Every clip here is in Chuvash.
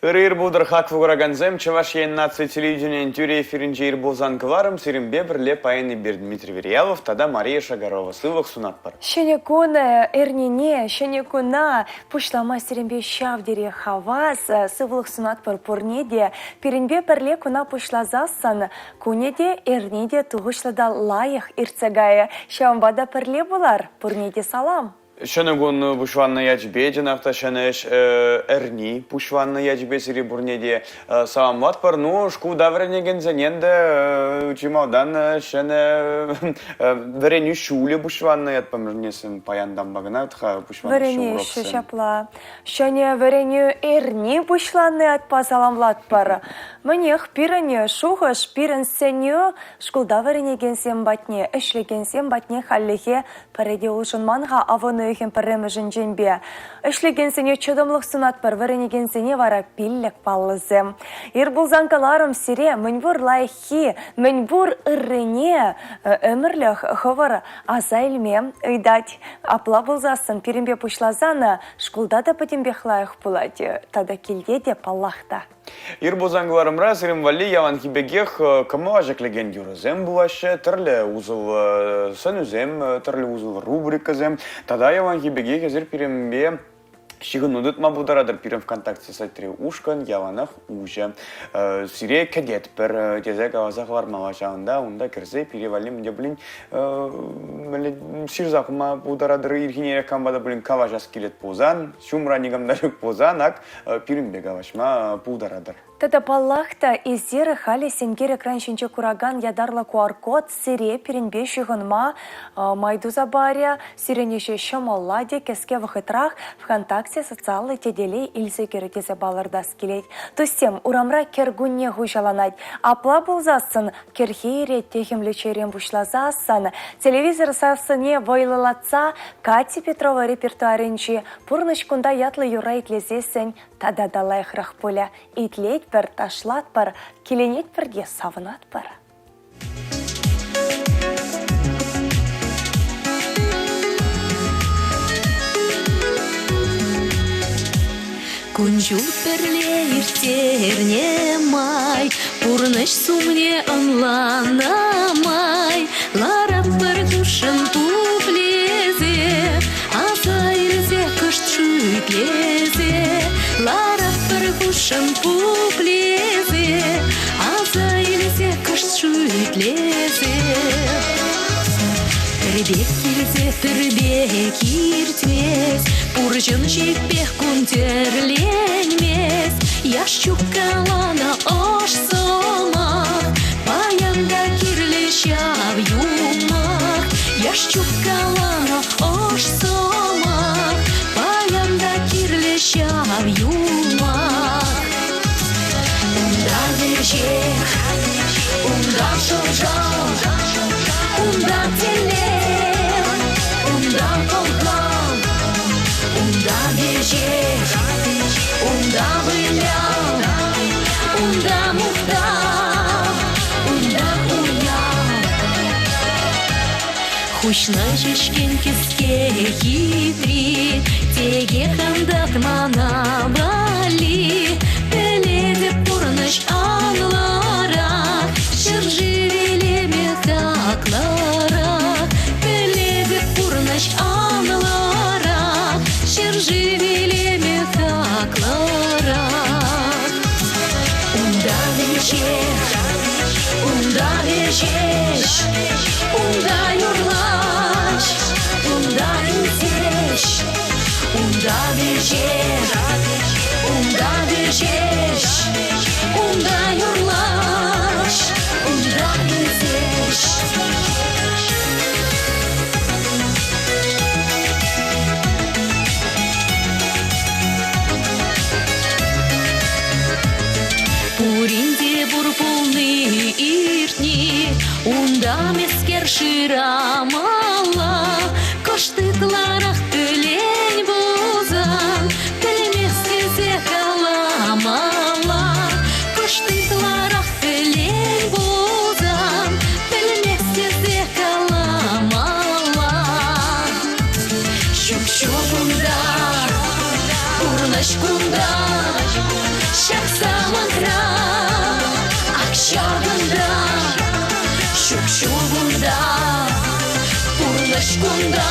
Ырӑ ир пултӑр, хаклӑ куракансем! Чӑваш Ен наци телевиденийӗн тӳрӗ эфирӗнче ир пулсан кӑларӑм сирӗнпе пӗрле паян эпир Дмитрий Верьялов тата Мария Шагарова сывлӑх сунатпӑр. Ҫӗнӗ кун эрнене, ҫӗнӗ куна пуҫлама сирӗнпе ҫав тери хавас, сывлӑх сунатпӑр пурне те. Пирӗнпе пӗрле куна пуҫласассӑн кунӗ те, эрни те тухӑҫлӑ та лайӑх иртсе кайӗ. Ҫавӑнпа та пӗрле пулар, пурне те салам! Ҫӗнӗ кун пуҫланнӑ ячӗпе, чӑнах та ҫӗнӗ ӗҫ эрни пуҫланнӑ ячӗпе сире пурне те саламлатпӑр. Ну, шкулта вӗренекенсене ӗнтӗ чи малтан ҫӗнӗ вӗренӳ ҫулӗ пуҫланнӑ ятпа мӗншӗн паянтанпа кӑна пуҫланӑ Вӗренеҫҫӗ ҫапла. Ҫӗнӗ вӗренӳ эрни пуҫланнӑ ятпа саламлатпӑр. Мӗнех, пирӗн шухӑш, пирӗн сӗнӳ шкулта вӗренекенсем патне, ӗҫлекенсем патне хальлӗхе Пӗрре те улшӑнман-ха авӑн уйӑхӗн пӗрремӗшӗнченпе. Ӗҫлекенсене чӑтӑмлӑх сунатпӑр, вӗренекенсене вара пиллӗк паллӑсем. Ир пулсан каларӑм сире, мӗнпур лайӑххи, мӗнпур ыррине ӗмӗрлӗх хӑвӑр аса илме ыйтать. Апла пулсассӑн пирӗнпе пуҫласан шкулта та пӗтӗмпех лайӑх пулать, тата килте те паллах та. Ир пулсан кӑларӑмра сирӗн валли яланхи пекех кӑмӑла ҫӗклекен юрӑсем пулаҫҫӗ, тӗрлӗ усӑллӑ сӑнӳсем, тӗрлӗ усӑллӑ рубрикӑсем. Тата яланхи пекех эсир пирӗнпе ҫыхӑну тытма пултаратӑр. Пирӗн ВКонтакте сайтри ушкӑн яланах уҫӑ. Сире кӗтетпӗр тесе каласа хӑвармалла ҫавӑнта. Унта кӗрсе пире валли мӗн те пулин ҫырса хума пултаратӑр. Ирхине кампа та пулин калаҫас килет пулсан, ҫумра никам та ҫук пулсан, ак пирӗнпе калаҫма пултаратӑр. Тата паллах та, эсир халӗ сенкер экран ҫинче куракан ятарлӑ QR-код сире пирӗнпе ҫыхӑнма май туса парӗ. Сирӗн ӗҫе ҫӑмӑллатӗ, кӗске вӑхӑтрах ВКонтакте социаллӑ тетеле илсе кӗрӗ тесе палӑртас килет. Туссем, урамра кӗркунне хуҫаланать. Апла пулсассӑн кӗрхи ире техӗмлӗ чейрен пуҫласассӑн телевизор сассине вӑйлӑлатса Катя Петрова репертуарӗнчи Пурнӑҫ кунта ятлӑ юрра итлесессӗн тата та лайӑхрах пулӗ. Итлетпӗр, ташлатпӑр, киленетпӗр те савӑнатпӑр. Кун-ҫул пӗрле ирттернӗ май, пурнӑҫ сумне ӑнланнӑ май, ларатпӑр хушшӑн пуплесе, Аса илсе кӑшт шӳтлесе ларатпӑр хушшӑн пуплесе. Аса илсе кӑшт шӳтлесе. Пӗр пек килсе пӗр пек иртмест, пурҫӑн ҫиппех кун тӗрленмест. Яш чупкаланӑ ӑш сӑмах, паян та кирлӗ ҫав юмах. Яш чупкаланӑ ӑш сӑмах, паян та кирлӗ ҫав юмах. Унта веҫех, унта шӑв-шав, унта телей, унта пӑлхав, унта веҫех, унта выляв, унта мухтав, унта уяв. Хуҫна ҫеҫкен кӗске хитри, текех ан татмана валли. Пӗлетӗп пурнӑҫ анлӑрах, ҫӗршыв илемӗ хаклӑрах. Пӗлетӗп пурнӑҫ анлӑрах, ҫӗршыв илемӗ хаклӑрах. Унта веҫех, унта веҫеҫ, унта юрлаҫ, унта илтеҫ, унта веҫех, унта веҫеҫ, унта юрлаҫ, унта илтеҫ. Пурин те пур пулни иртни, унта мӗскер шырамалла. Кӑшт ытларах пӗлен пулсан, пӗлмест тесе каламалла. Кӑшт ытларах пӗлен пулсан, пӗлмест тесе каламалла. Ҫук, ҫук унта, пурнӑҫ кунта. Ҫак самантра, ак ҫакӑнта, ҫук ҫул кунта, пурнӑҫ кунта.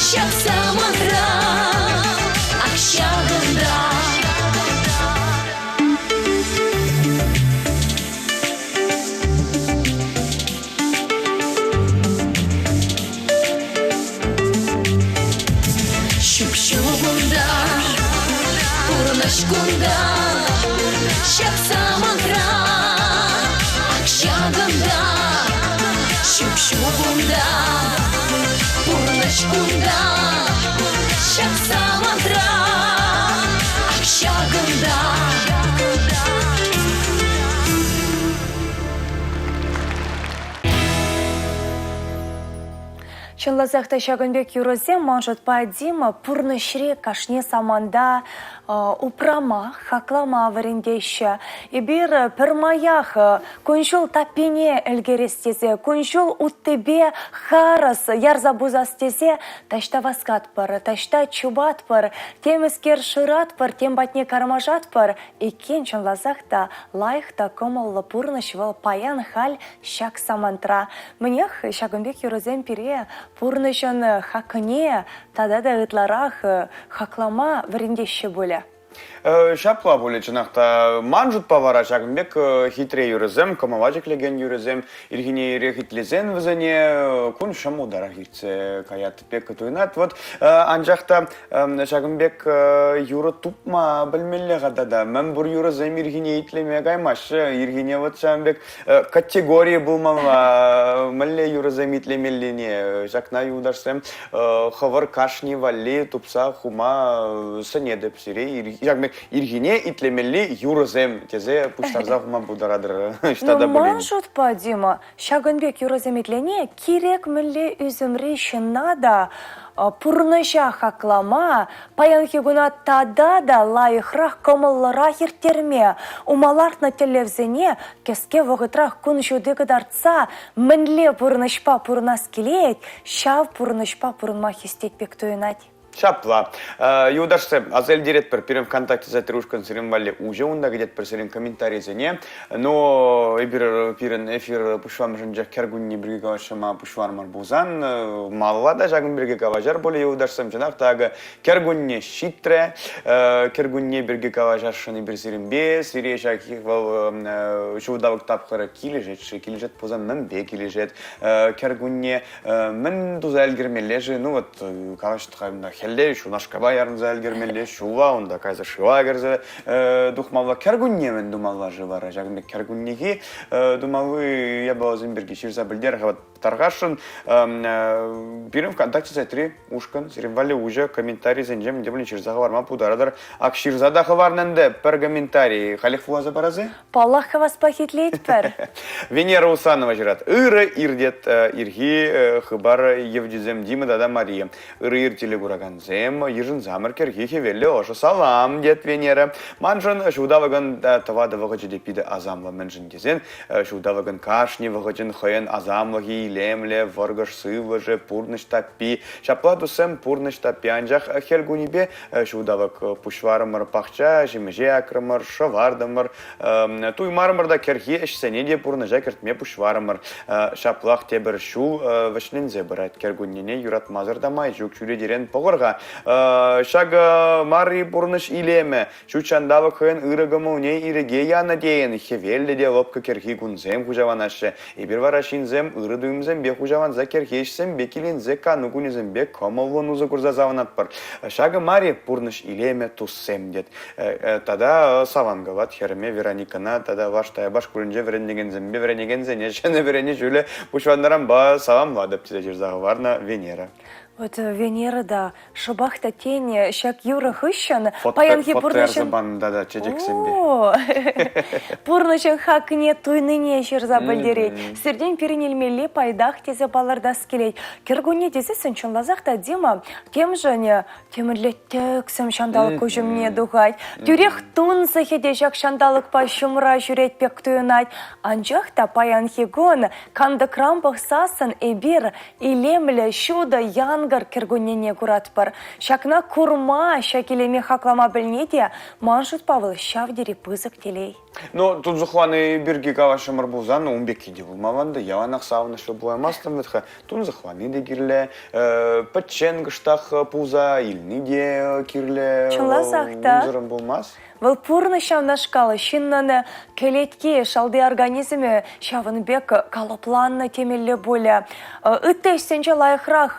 Ҫак самантра, ак ҫакӑнта. Ҫук-ҫу кунта, пурнӑҫ кунта, ҫак самантра, ак ҫакӑнта. Ҫук-ҫу кунта, пурнӑҫ кунта, ҫак самантра, ак ҫакӑнта. Чӑнласах та ҫакӑн пек юрӑсем ман шутпа Дима пурнӑҫри кашни саманта упрама, хаклама вӗрентеҫҫӗ. Эпир пӗрмаях кун-ҫул таппине ӗлкӗрес тесе, кун-ҫул уттипе харӑс ярса пусас тесе таҫта васкатпӑр, таҫта чупатпӑр, темӗскер шыратпӑр, тем патне кармашатпӑр. Иккен чӑнласах та лайӑх та кӑмӑллӑ пурнӑҫ вӑл паян халь ҫак самантра. Мӗнех, ҫакӑн пек юрӑсем пире пурнӑҫӑн хакне тата та ытларах хаклама вӗрентеҫҫӗ пулӗ. Ҫапла пулӗ чӑнах та. Ман шутпа вара ҫакӑн пек хитре юрӑсем, кӑмӑла ҫӗклекен юрӑсем ирхине ирех итлесен вӗсене кун ҫӑмӑлтарах иртсе каять пек туйӑнать. Вот анчах та ҫакӑн пек юрӑ тупма пӗлмелле-ха тата. Мӗн пур юрӑсем ирхине итлеме каймаҫҫӗ. Ирхине вот ҫавӑн пек категории пулмалла. Мӗнле юрӑсем итлемеллине ҫакна юлташсем хӑвӑр кашни валли тупса хума сӗнетӗп сире. Ҫакӑн пек ирхине итлемелли юрӑсем тесе пуҫтарса хума пултаратӑр. Ӑҫта та Ну, пулин. ман шутпа, Дима, Ҫакӑн пек юрӑсем итлени кирек мӗнле ӳсӗмри ҫынна та пурнӑҫа хаклама, паянхи куна тата та лайӑхрах, кӑмӑллӑрах ирттерме, ума лартнӑ тӗллевсене кӗске вӑхӑтрах кун ҫути кӑтартса мӗнле пурнӑҫпа пурӑнас килет, ҫав пурнӑҫпа пурӑнма хистет пек туйӑнать. Ҫапла. Юлташсем, аса илтеретпӗр, пирӗн ВКонтакте сайтри ушкӑн сирӗн валли уҫӑ, унта кӗтетпӗр сирӗн комментарисене. Но эпир пирӗн эфир пуҫламӑшӗнчех кӗркунне пирки калаҫма пуҫларӑмӑр пулсан, малалла та ҫакӑн пирки калаҫар пулӗ, юлташсем. Чӑнах та акӑ кӗркунне ҫитрӗ. Кӗркунне пирки калаҫасшӑн эпир сирӗнпе. Сире ҫак вӑл ҫулталӑк тапхӑрӗ килӗшет-ши? Килӗшет пулсан мӗнпе килӗшет? Кӗркунне Мӗн туса ӗлкӗрмелле-ши? Ну вот калаҫтӑр унта хӗлле ҫунашкапа ярӑнса ӗлкӗрмелле, ҫулла унта кайса шыва кӗрсе тухмалла. Кӗркунне мӗн тумалла-ши вара? Ҫакӑн пек кӗркуннехи тумалли япаласем пирки ҫырса пӗлтер-ха. Вот тархасшӑн пирӗн ВКонтакте сайтри ушкӑн сирӗн валли уҫӑ комментарисенче мӗн те пулин ҫырса хӑварма пултаратӑр. Ак ҫырса та хӑварнӑ ӗнтӗ пӗр комментари. Халех вуласа парас-и? Паллах, хаваспах итлетпӗр. Венера Усанова ҫырать. Ырӑ иртет ирхи хыпар евчисем Дима тата Мария. Ырӑ ир телекуракансем йышӑнсамӑр кӗрхи хӗвеллӗ ӑшӑ салам, тет Венера. Маншӑн ҫулталӑкӑн тӑватӑ вӑхӑчӗ те питӗ асамлӑ. Мӗншӗн тесен ҫулталӑкӑн кашни вӑхӑчӗн хӑйӗн асамлӑхӗ илемлӗ, вӑркӑш сывлӑшӗ, пурнӑҫ таппи. Ҫапла туссем пурнӑҫ таппи анчах хӗл кунӗпе Ҫулталӑк пуҫларӑмӑр, пахча ҫимӗҫе акрӑмӑр, шӑвартӑмӑр. Туймарӑмӑр та кӗрхи ӗҫсене те пурнӑҫа кӗртме пуҫларӑмӑр. Ҫаплах тепӗр ҫул вӗҫленсе пырать. Кӗркуннене юратмасӑр та май ҫук чӳречерен пӑхӑр-ха. Ҫакӑ мар-и пурнӑҫ илемӗ? Ҫут ҫанталӑк хӑйӗн ырӑ кӑмӑлне ирӗке янӑ тейӗн. Хӗвеллӗ те лӑпкӑ кӗрхи кунсем хуҫаланаҫҫӗ. Эпир вара ҫынсем ырӑ туйӑмсемпе хуҫаланса кӗрхи ӗҫсемпе киленсе кану кунӗсемпе кӑмӑллӑн усӑ курса савӑнатпӑр. Ҫакӑ мар-и пурнӑҫ илемӗ туссем тет. Тата салам калать хӗрӗме Вероникӑна тата Лаш Таяпа шкулӗнче вӗренекенсемпе вӗренекенсене ҫӗнӗ вӗренӳ ҫулӗ пуҫланнӑранпа саламлатӑп тесе ҫырса хӑварнӑ Венера. Вот Венера та Шӑпах та тен, ҫак юрӑ хыҫҫӑн паянхи пурнӑҫӑн тата чечексемпе. Пурнӑҫӑн хакне туйнине ҫырса пӗлтерет. Сиртен пирӗн илмелли пайтах тесе палӑртас килет. Кӗркунне тесессӗн чӑнласах та Дима темшӗн темӗнле тӗксӗм ҫанталӑк куҫ умне тухать. Тӳрех тунсӑхӗ те ҫак ҫанталӑкпа ҫумра ҫӳрет пек туйӑнать. Анчах та паянхи кун кантӑкран пӑхсассӑн эпир илемлӗ, ҫутӑ, янкӑр. янкӑр кӗркуннене куратпӑр. Ҫакна курма, ҫак илеме хаклама пӗлни те, ман шутпа, вӑл ҫав тери пысӑк телей. Ну, тунсӑхлани пирки калаҫрӑмӑр пулсан, ун пекки те пулмалла та, яланах савӑнӑҫлӑ пулаймастӑн вӗт-ха. Тунсӑхлани те кирлӗ, пӗччен кӑштах пулса илни те кирлӗ. Чӑнласах та. Унсӑрӑн пулмасть. Вӑл пурнӑҫ ҫавнашкал ҫыннӑн кӗлетки, шалти организмӗ ҫавӑн пек калӑпланнӑ темелле пулӗ. Ытти ӗҫсенче лайӑхрах,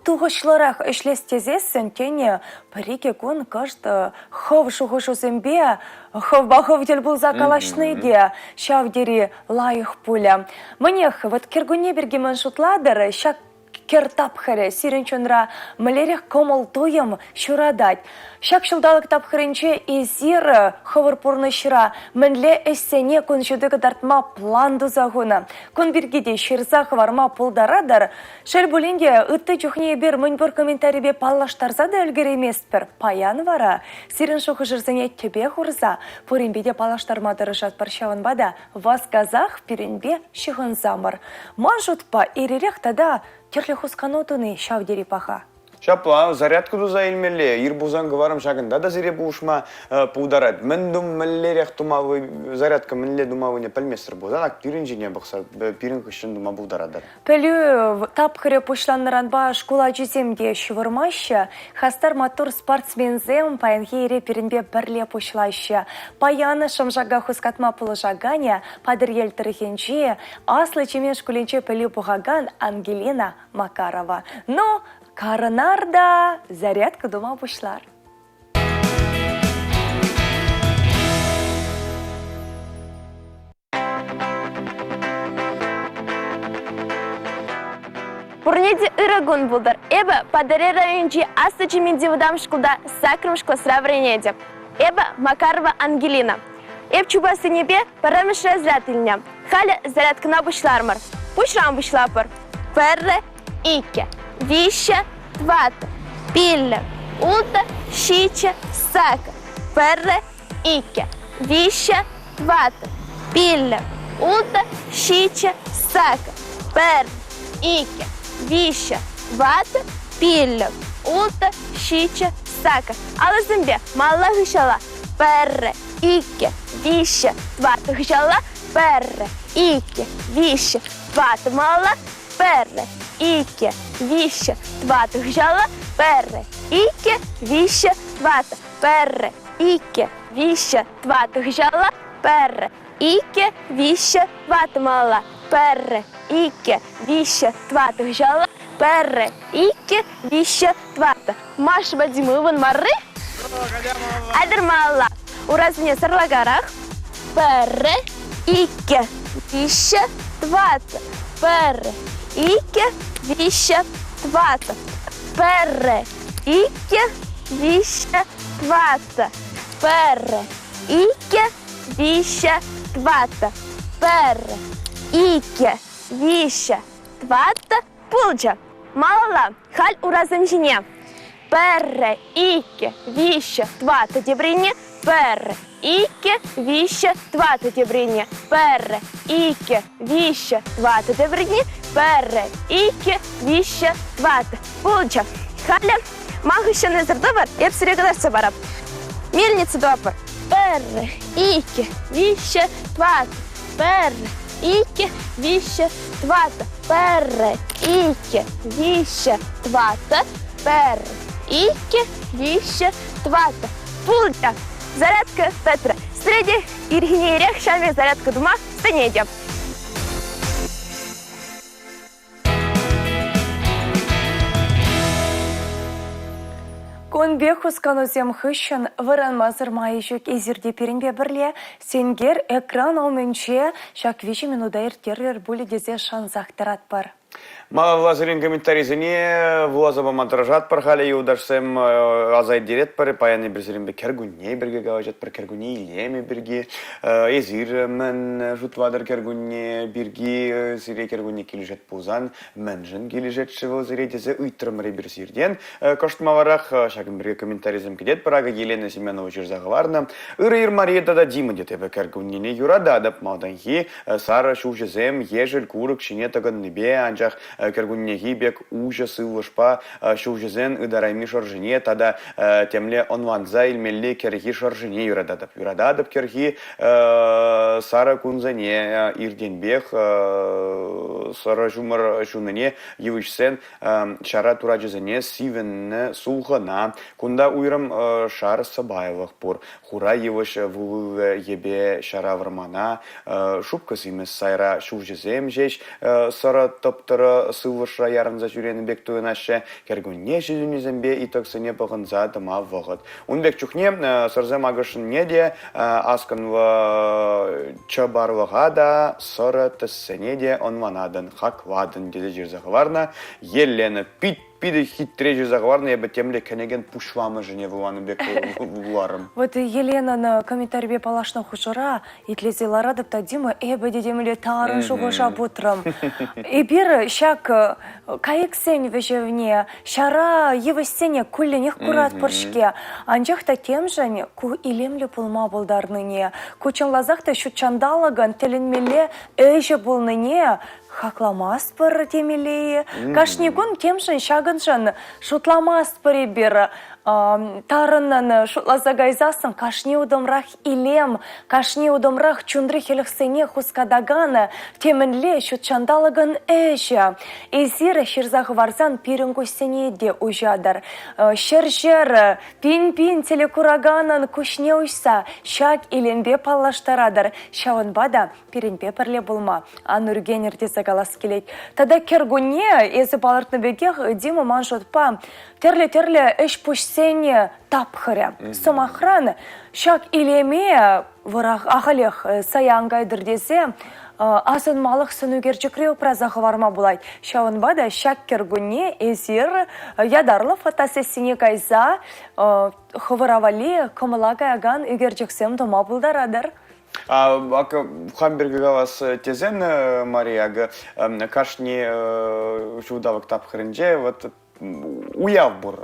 тухӑҫлӑрах ӗҫлес тесессӗн, тен, пӗр-икӗ кун кӑшт хӑв шухӑшусемпе хӑвпа хӑв тӗл пулса калаҫни те ҫав тери лайӑх пулӗ. Мӗнех, вот кӗркунне пирки мӗн шутлатӑр, ҫак кӗр тапхӑрӗ сирӗн чунра мӗнлерех кӑмӑл-туйӑм ҫуратать? Ҫак ҫулталӑк тапхӑрӗнче эсир хӑвӑр пурнӑҫра мӗнле ӗҫсене кун ҫути кӑтартма план туса хунӑ? Кун пирки те ҫырса хӑварма пултаратӑр. Шел пулин те, ытти чухне эпир мӗнпур комментарипе паллаштарса та ӗлкӗрейместпӗр. Паян вара сирӗн шухӑшӑрсене тӗпе хурса пуринпе те паллаштарма тӑрӑшатпӑр. Ҫавӑнпа та васкасах пирӗнпе ҫыхӑнсамӑр. Ман шутпа, ир-ирех тата тӗрлӗ хускану туни ҫав тери паха. Ҫапла, зарядка туса илмелле. Ир пулсан кӑварӑм ҫакӑнта та сире пулӑшма пултарать. Мӗн тум, мӗнлерех тума зарядка мӗнле тумаллине пӗлместӗр пулсан, ак пирӗн ҫине пӑхса пирӗн хыҫҫӑн тума пултаратӑр. Пӗлӳ тапхӑрӗ пуҫланнӑранпа шкул ачисем те ҫывӑрмаҫҫӗ. Хастар маттур спортсменсем паянхи ире пирӗнпе пӗрле пуҫлаҫҫӗ. Паян шӑмшака хускатма пулӑшаканӗ Патӑрьел тӑрӑхӗнчи Аслӑ Чемен шкулӗнче пӗлӳ пухакан Ангелина Макарова. Ну, карӑнар та зарядка тума пуҫлар. Пурне те ырӑ кун пултӑр. Эпӗ Патӑрьел районӗнчи Аслӑ Чементи вӑтам шкулта саккӑрмӗш класра вӗренетӗп. Эпӗ Макарова Ангелина. Эп чупассинепе пӗрремӗш разряд илнӗ. Халӗ зарядкӑна пуҫларӑмӑр. Пуҫран пуҫлапӑр. Пӗрре, иккӗ, виҫҫӗ, тӑваттӑ, пиллӗк, улттӑ, ҫиччӗ, саккӑр. Пӗрре, иккӗ, виҫҫӗ, тӑваттӑ, пиллӗк, улттӑ, ҫиччӗ, саккӑр. Пӗр, иккӗ, виҫҫӗ, тӑваттӑ, пиллӗк, улттӑ, ҫиччӗ, саккӑр. Алӑсемпе малалла хыҫала. Пӗрре, иккӗ, виҫҫӗ, тӑваттӑ хыҫалла. Пӗрре, иккӗ, виҫҫӗ, тӑваттӑ малалла. Пӗрре, иккӗ, виҫҫӗ, тӑваттӑ хыҫалла. Пӗрре, иккӗ, виҫҫӗ, тӑваттӑ. Пӗрре, иккӗ, виҫҫӗ, тӑваттӑ хыҫалла. Пӗрре, иккӗ, виҫҫӗ, тӑваттӑ малалла. Пӗрре, иккӗ, виҫҫӗ, тӑваттӑ хыҫалла. Пӗрре, иккӗ, виҫҫӗ, тӑваттӑ. Маша Вадимовӑн марри? Айтӑр малалла. Урасене сарлакарах. Пӗрре, иккӗ, виҫҫӗ, тӑваттӑ. Пӗрре, иккӗ, виҫҫӗ, тӑваттӑ. Пӗрре, иккӗ, виҫҫӗ, тӑваттӑ. Пӗрре, иккӗ, виҫҫӗ, тӑваттӑ. Пӗрре, иккӗ, виҫҫӗ, тӑваттӑ. Пулчӗ. Малалла, халь урасем ҫине. Пӗрре, иккӗ, виҫҫӗ, тӑваттӑ теприне. Пӗрре, иккӗ, виҫҫӗ, тӑваттӑ теприне. Пӗрре, иккӗ, виҫҫӗ, тӑваттӑ теприне. Пӗрре, иккӗ, виҫҫӗ, тӑваттӑ. Пулчӗ. Халӗ ман хыҫҫӑн эсӗр тӑвӑр, эп сире кӑтартса парап. Мельница тӑватпӑр. Пӗрре, иккӗ, виҫҫӗ, тӑваттӑ. Пӗрре, иккӗ, виҫҫӗ, тӑваттӑ. Пӗрре, иккӗ, виҫҫӗ, тӑваттӑ. Пӗрре, иккӗ, виҫҫӗ, тӑваттӑ. Пулчӗ. Зарядка пӗтрӗ. Сире ирхине ирех ҫав пек зарядка тума сӗнетӗп. Кун пек хусканусем хыҫҫӑн вӑранмасӑр май ҫук. Эсир те пирӗнпе пӗрле сенкер экран умӗнче ҫак виҫӗ минута ирттерӗр пулӗ тесе шансах тӑратпӑр. Малалла сирӗн комментарисене вуласа пама тӑрӑшатпӑр халӗ, юлташсем, аса илтеретпӗр. Паян эпир сирӗнпе кӗркунне пирки калаҫатпӑр, кӗркунне илемӗ пирки. Эсир мӗн шутлатӑр кӗркунне пирки? Сире кӗркунне килӗшет пулсан, мӗншӗн килӗшет-ши вӑл сире тесе ыйтрӑмӑр эпир сиртен. Кӑшт маларах ҫакӑн пирки комментарисем кӗтетпӗр. Акӑ Елена Семенова ҫырса хӑварнӑ. Ырӑ ир Мария тата Дима тет эпӗ кӗркуннене юрататӑп. Малтанхи сарӑ ҫулҫӑсем ешӗл курӑк ҫине тӑкӑннипе. анчах кӗркуннехи пек уҫӑ сывлӑшпа ҫулҫӑсен ытарайми шӑршине тата темле ӑнланса илмелли кӗрхи шӑршине юрататӑп. Юрататӑп кӗрхи сарӑ кунсене иртенпех сӑрӑ ҫумӑр ҫунине йывӑҫсен ҫара турачӗсене сивӗннӗ сулхӑна. Кунта уйрӑм шар сӑпайлӑх пур. Хура йывӑҫ вулӑллӑ йӗпе ҫара вӑрмана, шупка симӗс сайра ҫулҫӑсем ҫеҫ сӑрӑ тӑп-тӑрӑ сывлӑшра ярӑнса ҫӳренӗ пек туйӑнаҫҫӗ. Кӗркунне ҫитӗнӳсемпе итогсене пӑхӑнса тӑма вӑхӑт. Ун пек чухне сӑрсем акӑшне те, аскӑнлӑ чӑпарлӑха та, сӑрӑ тӗссене те ӑнланатӑн, хаклатӑн тесе ҫырса хӑварнӑ Елена пит питӗ хитре ҫырса хӑварнӑ эпӗ темле кӗнекен пуҫламӑшӗне вуланӑ пек вуларӑм. Вот Еленӑн комментарипе паллашнӑ хушӑра итлесе ларатӑп та Дима эпӗ те темле тарӑн шухӑша путрӑм. Эпир ҫак кайӑксен вӗҫевне, ҫара йывӑҫсене кулленех куратпӑр-ҫке. Анчах та темшӗн ку илемлӗ пулма пултарнине, ку чӑнласах та ҫут ҫанталӑкӑн тӗлӗнмелле ӗҫӗ пулнине хакламастпӑр темелле-и? Кашни кун темшӗн ҫакӑншӑн шутламастпӑр эпир. Тарӑннӑн шутласа кайсассӑн кашни утӑмрах илем, кашни утӑмрах чунри хӗлӗхсене хускатакан темӗнле ҫут ҫанталӑкӑн ӗҫӗ. Эсир ҫырса хӑварсан пирӗн куҫсене те уҫатӑр. Ҫӗр-ҫӗр, пин-пин телекураканӑн куҫне уҫса ҫак илемпе паллаштаратӑр. Ҫавӑнпа та пирӗнпе пӗрле пулма ан ӳркенӗр тесе калас килет. Тата кӗркунне, эсӗ палӑртнӑ пекех, Дима ман шутпа, тӗрлӗ-тӗрлӗ ӗҫ-пуҫсен тапхӑрӗ. Сӑмахран, ҫак илеме вӑрах ахалех сая ан кайтӑр тесе асӑнмалӑх сӑнӳкерчӗкре упраса хӑварма пулать. Ҫавӑнпа та ҫак кӗркунне эсир ятарлӑ фотосессине кайса хӑвӑра валли кӑмӑла каякан ӳкерчӗксем тума пултаратӑр. Акӑ хам пирки калас тесен, Мария, акӑ кашни ҫулталӑк тапхӑрӗнче вот уяв пур.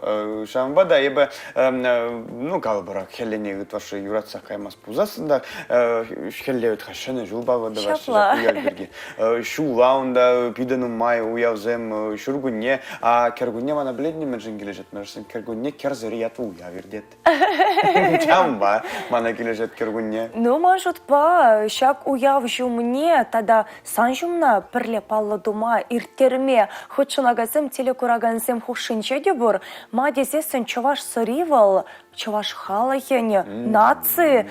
Ҫавӑнпа та эпӗ, ну, калӑпӑр, хӗллене ытлашши юратсах каймасть пулсассӑн та, хӗлле вӗт-ха Ҫӗнӗ ҫул паллӑ тӑваҫҫӗ ҫак уяв пирки. Ҫулла унта питӗ нумай уявсем, ҫуркунне, а кӗркунне мана пӗлетӗн-и мӗншӗн килӗшет? Мӗншӗн кӗркунне кӗрсӗр ятлӑ уяв иртет. Ҫавӑнпа мана килӗшет кӗркунне. Ну, ман шутпа, ҫак уяв ҫумне тата сан ҫумна пӗрле паллӑ тума, ирттерме хутшӑнакансем телекуракансем хушшинче те пур. Ма тесессӗн чӑваш сӑри вӑл чӑваш халӑхӗн наци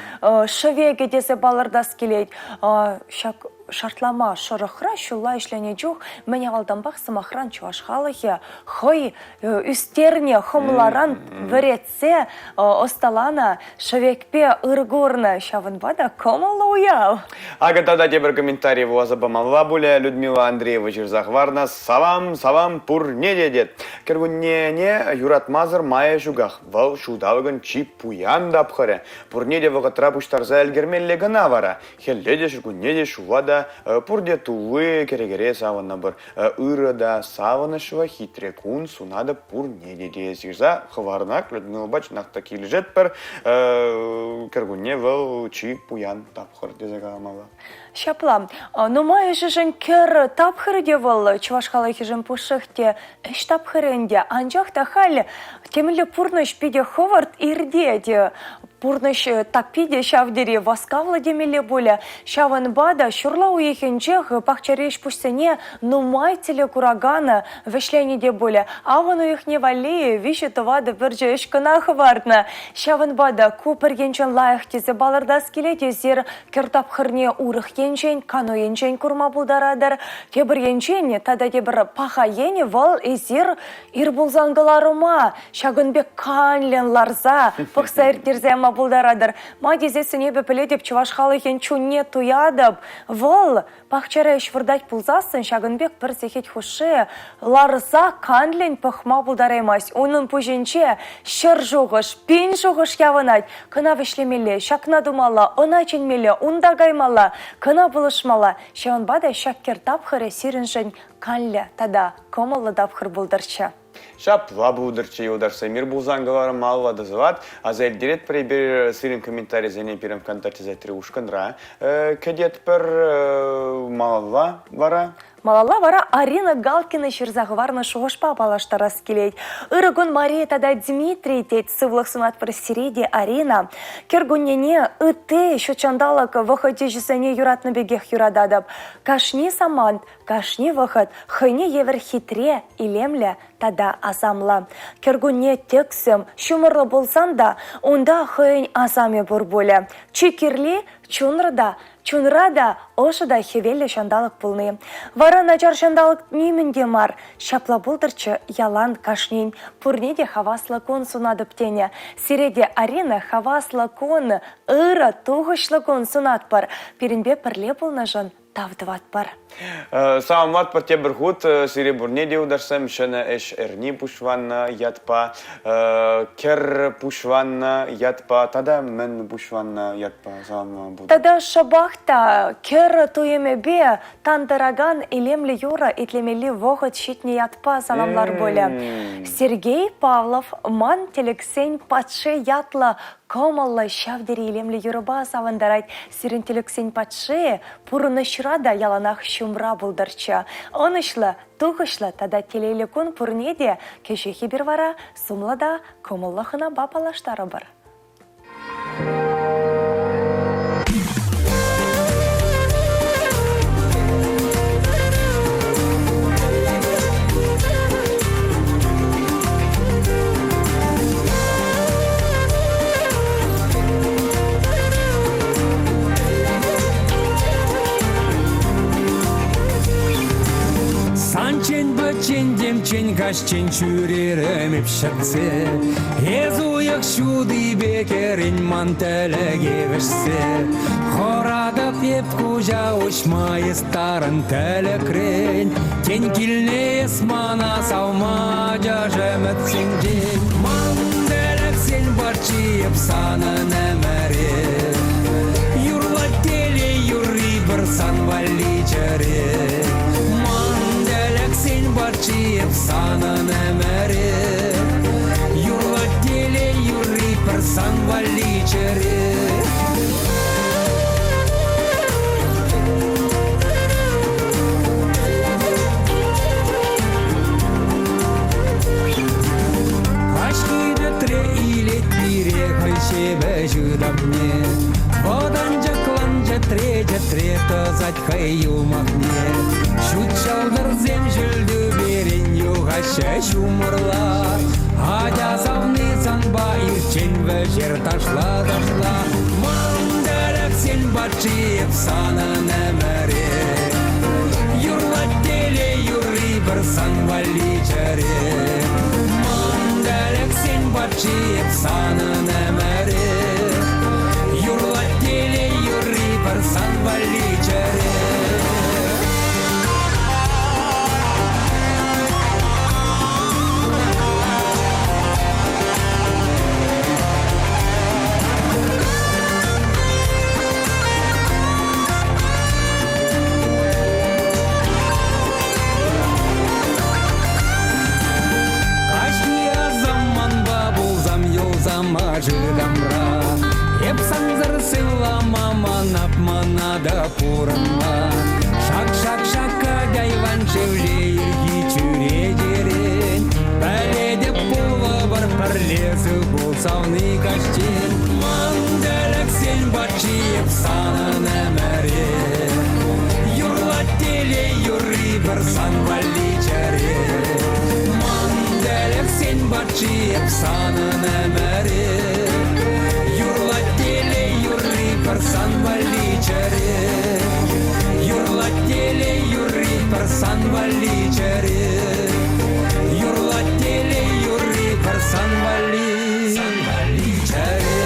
шӗвекӗ тесе палӑртас килет. Ҫак шартлама шӑрӑхра ҫулла ӗҫленӗ чух мӗн авалтанпах сӑмахран чӑваш халӑхӗ хӑй ӳстернӗ хӑмларан вӗретсе ӑсталанӑ шӗвекпе ыр курнӑ. Ҫавӑнпа та кӑмӑллӑ уяв. Акӑ тата тепӗр комментари вуласа памалла пулӗ. Людмила Андреева ҫырса хӑварнӑ. Салам, салам пурне те тет. Кӗркуннене юратмасӑр мая ҫуках. Вӑл ҫулталӑкӑн чи пуян тапхӑрӗ. Пурне те вӑхӑтра пуҫтарса ӗлкӗрмелле кӑна вара. Хӗлле те, ҫуркунне те, ҫулла та пурте тулли кӗрекере савӑнӑпӑр. Ырӑ та савӑнӑҫлӑ хитре кун сунатӑп пурне те тесе ҫырса хӑварнӑ. Людмилӑпа чӑнах та килӗшетпӗр. Кӗркунне вӑл чи пуян тапхӑр тесе каламалла. Ҫапла. Нумайӑшӗшӗн кӗр тапхӑрӗ те вӑл чӑваш халӑхӗшӗн пушшех те ӗҫ тапхӑрӗ ӗнтӗ. Анчах та халь темӗнле пурнӑҫ питӗ хӑвӑрт иртет. Пурнӑҫ таппи те ҫав тери васкавлӑ темелле пулӗ. Ҫавӑнпа та ҫурла уйӑхӗнчех пахчари ӗҫ-пуҫсене нумай телекуракан вӗҫленӗ те пулӗ. Авӑн уйӑхне валли виҫӗ-тӑватӑ пӗрчӗ ӗҫ кӑна хӑварнӑ. Ҫавӑнпа та ку пӗр енчен лайӑх тесе палӑртас килет. Эсир кӗр тапхӑрне урӑх енчен, кану енчен курма пултаратӑр. Тепӗр енчен тата тепӗр паха енӗ вӑл эсир Ир пулсан кӑларӑма ҫакӑн пек канлӗн ларса пӑхса ирттерсе яма пултаратӑр. Ма тесессӗн эпӗ пӗлетӗп чӑваш халӑхӗн чунне туятӑп. Вӑл пахчара ӗҫ выртать пулсассӑн ҫакӑн пек пӗр сехет хушши ларса канлӗн пӑхма пултараймасть. Унӑн пуҫӗнче ҫӗр шухӑш, пин шухӑш явӑнать. Кӑна вӗҫлемелле, ҫакна тумалла, ӑна чӗнмелле, унта каймалла, кӑна пулӑшмалла. Ҫавӑнпа та ҫак кӗр тапхӑрӗ сирӗншӗн канлӗ тата кӑмӑллӑ тапхӑр пултӑрччӗ. Ҫапла пултӑрччӗ, юлташсем. Ир пулсан кӑларӑм малалла тӑсӑлать. Аса илтеретпӗр эпир сирӗн комментарисене пирӗн ВКонтакте сайтри ушкӑнра кӗтетпӗр. Малалла вара. Малалла вара Арина Галкина ҫырса хӑварнӑ шухӑшпа паллаштарас килет. Ырӑ кун Мария тата Дмитрий, тет сывлӑх сунатпӑр сире те, Арина. Кӗркуннене ытти ҫутҫанталӑк вӑхӑтӗҫӗсене юратнӑ пекех юрататӑп. Кашни самант, кашни вӑхӑт хӑйне евӗр хитре, илемлӗ тата асамлӑ. Кӗркунне тӗксӗм, ҫумӑрлӑ пулсан та унта хӑйӗн асамӗ пур пулӗ. Чи кирли чунра та, чунра та ӑшӑ та хӗвеллӗ ҫанталӑк пулни. Вара начар ҫанталӑк нимӗн те мар. Ҫапла пултӑрччӗ ялан кашнин. Пурне те хаваслӑ кун сунатӑп тенӗ. Сире те, Арина, хаваслӑ кун, ырӑ, тухӑҫлӑ кун сунатпӑр. Пирӗнпе пӗрле пулнӑшӑн тав тӑватпӑр. Саламлатпӑр тепӗр хут сире пурне те юлташсем ҫӗнӗ ӗҫ эрни пуҫланнӑ ятпа, кӗр пуҫланнӑ ятпа тата мӗн пуҫланнӑ ятпа саламлама пултӑр. Тата шӑпах та кӗр туйӑмӗпе тан тӑракан илемлӗ юрӑ итлемелли вӑхӑт ҫитнӗ ятпа саламлар пулӗ. Сергей Павлов ман тӗлӗксен патши ятлӑ кӑмӑллӑ ҫав тери илемлӗ юрӑпа савӑнтарать. Сирӗн тӗлӗксен патши пурнӑҫра та яланах ҫумра пултӑрччӗ. Ӑнӑҫлӑ, тухӑҫлӑ тата телейлӗ кун пурне те кӗҫех эпир вара сумлӑ та кӑмӑллӑ хӑнапа паллаштарӑпӑр. Санчен пӗччен темчен каҫчен ҫӳрерӗм эп ҫӗтсе. Эс уйӑх ҫутипе кӗрен ман тӗлӗке вӗҫсе. Хӑратӑп эп куҫа уҫма эс тарӑн тӗлӗкрен. Тен килне эс мана савма ачаш ӗмӗтсенчен. Ман тӗлӗксен патши эп санӑн ӗмӗре. Юрлать телей юрри пӗр сан валли чӗре. Ман тӗлӗксен патши эп санӑн ӗмӗре. Юрлать телей юрри пӗр сан валли чӗре. Каҫхи тӗтре илет пире хӑй ҫепӗҫ ытамне. Вӑтанчӑклӑн чӗтре-чӗтре тӑсать хӑй юмахне. Ҫут ҫӑлтӑрсем ҫӳл тӳперен юхаҫҫӗ ҫумӑрла. Атя савни санпа ирччен вӗҫер ташла-ташла. Ман тӗлӗксен патши эп санӑн ӗмӗре. Юрлать телей юрри пӗр сан валли чӗре. Ман тӗлӗксен патши эп санӑн ӗмӗре. Юрлать телей юрри пӗр сан валли чӗре. Каҫхи асамманпа пулсам юлсам ашытамра. Эп сансӑр сывлама манап мана та пурӑнма. Шак-шак-шак айван шевле ирхи чӳречерен. Пӗлетӗп пулӑпӑр пӗрле сыв пул савни каҫчен. Ман тӗлӗксен патши эп санӑн ӗмӗре. Юрлать телей юрри пӗр сан валли чӗре. Ман тӗлӗксен патши эп санӑн ӗмӗре. Юрлать телей юрри пӗр сан валли чӗре. Юрлать телей юрри пӗр сан валли чӗре. Юрлать телей юрри пӗр сан валли, сан валли чӗре.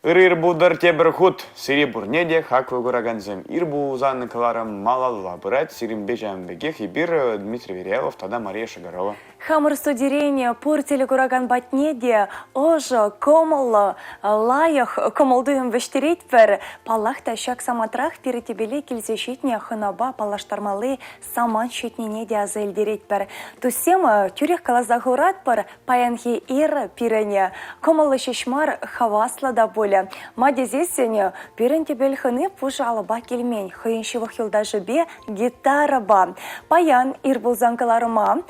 Ырӑ ир пултӑр тепӗр хут. Сире пурне те хаклӑ куракансем. Ир пулсан кӑларӑм малалла пырать. Сирӗнпе ҫавӑн пекех эпир Дмитрий Верялов тата Мария Шагарова. Хамӑр студирен пур телекуракан патне те ӑшӑ, кӑмӑллӑ, лайӑх кӑмӑл-туйӑм вӗҫтеретпӗр. Паллах та, ҫак самантрах пире тӗпеле килсе ҫитнӗ хӑнапа паллаштармалли самант ҫитнине те аса илтеретпӗр. Туссем, тӳрех каласа хуратпӑр, паянхи ир пирӗн кӑмӑллӑ ҫеҫ мар, хаваслӑ та пулӗ. Ма тесессӗн, пирӗн тӗпел хӑни пушӑ алӑпа килмен, хӑйӗн ҫывӑх юлташӗпе гитарӑпа. Паян ир пулсан кӑларӑма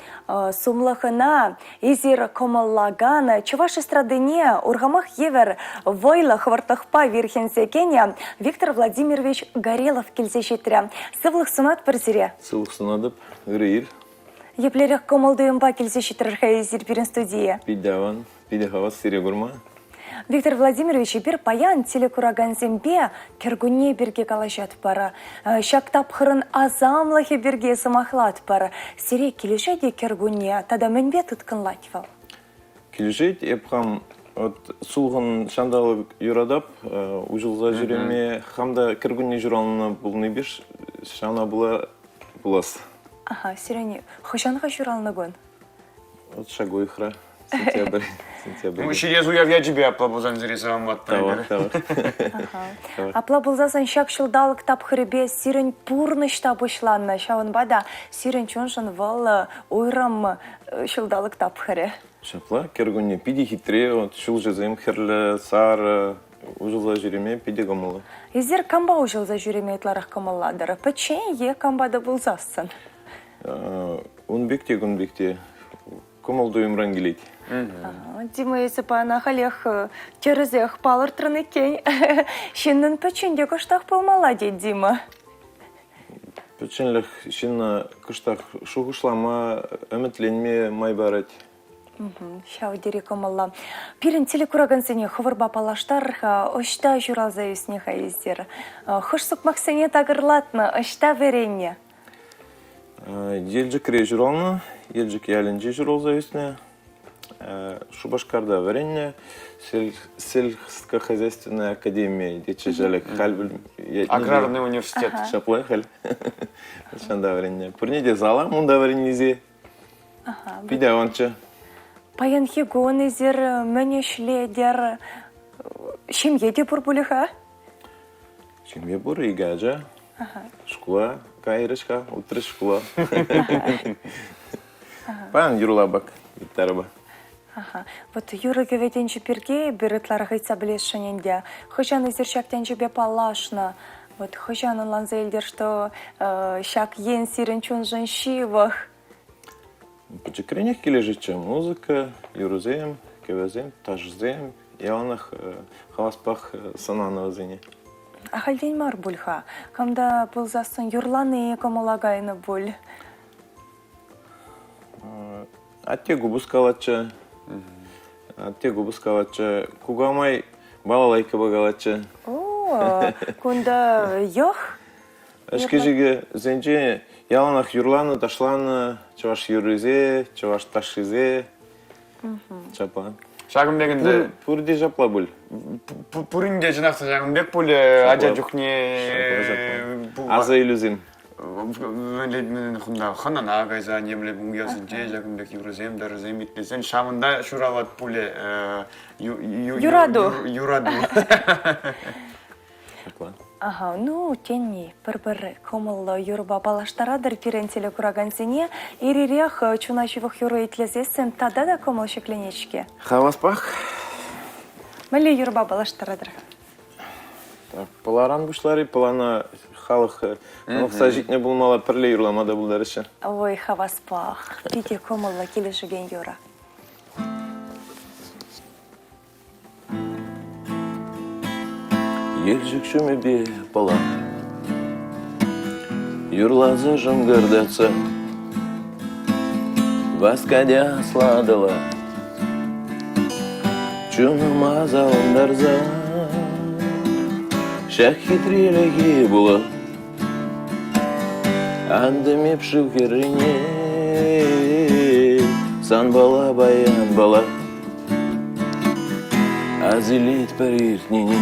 сумлӑ хӑна эсир кӑмӑллакан чӑваш эстрадине урхамах евӗр вӑйлӑ хӑвӑртлӑхпа вирхӗнсе кӗнӗ Виктор Владимирович Горелов килсе ҫитрӗ. Сывлӑх сунатпӑр сире. Сывлӑх сунатӑп. Ырӑ ир. Еплерех кӑмӑл-туйӑмпа килсе ҫитрӗр-ха эсир пирӗн студие? Питӗ аван. Питӗ хавас сире курма. Виктор Владимирович, эпир паян телекуракансемпе кӗркунне пирки калаҫатпӑр. Ҫак тапхӑрӑн асамлӑхӗ пирки сӑмахлатпӑр. Сире килӗшет-и кӗркунне тата мӗнпе тыткӑнлать вӑл? Килӗшет. Эп хам вот сулхӑн ҫанталӑк юратап, уҫӑлса ҫӳреме. Хам та кӗркунне ҫуралнӑ пулнипе ҫавна пула пулас. Аха, сирӗн хӑҫан-ха ҫуралнӑ кун? Вот ҫак уйӑхра, сентябрь, сентябрь. Ну, ҫитес уяв ячӗпе апла пулсан сире саламлатпӑр. Тавах, тавах. Апла пулсассӑн ҫак ҫулталӑк тапхӑрӗпе сирӗн пурнӑҫ та пуҫланнӑ. Ҫавӑнпа та сирӗн чуншӑн вӑл уйрӑм ҫулталӑк тапхӑрӗ. Ҫапла, кӗркунне питӗ хитре, вот ҫулҫӑсем хӗрлӗ, сарӑ, уҫӑлса ҫӳреме питӗ кӑмӑллӑ. Эсир кампа уҫӑлса ҫӳреме ытларах кӑмӑллатӑр? Пӗччен е кампа та пулсассӑн? Ун пек те, кун пек те. Кӑмӑл-туйӑмран килет. Дима, эсӗ пана халех тӗрӗсех палӑртрӑн иккен. Ҫыннӑн пӗччен те кӑштах пулмалла, тет Дима. Пӗчченлӗх ҫынна кӑштах шухӑшлама, ӗмӗтленме май парать. Ҫав тери кӑмӑллӑ. Пирӗн телекуракансене хӑвӑрпа паллаштарӑр-ха, ӑҫта ҫуралса ӳснӗ-ха эсир? Хӑш сукмаксене такӑрлатнӑ, ӑҫта вӗреннӗ? Елчӗкре ҫуралнӑ, Елчӗк ялӗнче ҫуралса ӳснӗ. Шупашкарта вӗреннӗ. Сельскохозяйственная академия тетчӗ ҫӗлӗк. Халь Аграрный университет. Ҫапла халь. Ҫавӑнта вӗреннӗ. Пурне те салам унта вӗреннисем. Питӗ аванччӗ. Паянхи кун эсир мӗн ӗҫлетӗр? Ҫемье те пур пулӗ-ха? Ҫемье пур, икӗ ача. Шкула кайрӗҫ-ха, утрӗҫ шкула. Паян юрлапӑк гитарӑпа. Вот юрӑ-кӗвӗ тӗнчи пирки эпир ытларах ыйтса пӗлесшӗн ӗнтӗ. Хӑҫан эсир ҫак тӗнчепе паллашнӑ? Вот хӑҫан ӑнланса илтӗр, что ҫак ен сирӗн чуншӑн ҫывӑх? Пӗчӗкренех килӗшетчӗ музыка, юрӑсем, кӗвӗсем, ташӑсем. Яланах хаваспах сӑнанӑ вӗсене. Ахальтен мар пуль-ха. Кам та пулсассӑн юрлани кӑмӑла кайнӑ пуль. Атте купӑс калатчӗ. Атте купӑс калатчӗ. Кукамай балалайкӑпа калатчӗ. О, кунта йӑх. Ӗҫкӗ-ҫикӗсенче яланах юрланӑ, ташланӑ чӑваш юррисе, чӑваш ташшисе. Ҫапла. Ҫакӑн пек ӗнтӗ. Пурте ҫапла пуль. Пурин те чӑнах та ҫакӑн пек пулӗ ача чухне. Аса илӳсем. Хунта хӑнана кайса темле уявсенче ҫакӑн пек юрӑсем, тӑрӑсем итлесен ҫавӑнта ҫуралать пулӗ юрату. Юрату. Ҫапла. Ага, ну, тени пӗр-пӗр кӑмӑллӑ юрӑпа паллаштаратӑр пирӗн телекуракансене. Ир-ирех чуна ҫывӑх юрӑ итлесессӗн тата та кӑмӑл ҫӗкленет-ҫке. Хаваспах. Мӗнле юрӑпа паллаштаратӑр? Так, Пӑларан пуҫларӗ. Пӑлана халӑх хӑнӑхса ҫитнӗ пулмалла, пӗрле юрлама та пултараҫҫӗ. Ой, хаваспах. Питӗ кӑмӑллӑ килӗшекен юрӑ. Елчӗк ҫумӗпе пӑла Юрласа шӑнкӑртатса Васкать аслатӑла Чунӑма савӑнтарса Ҫак хитрелӗхе пула Антӑм эп шыв хӗррине Санпала паян пала. Асилетпӗр иртнине.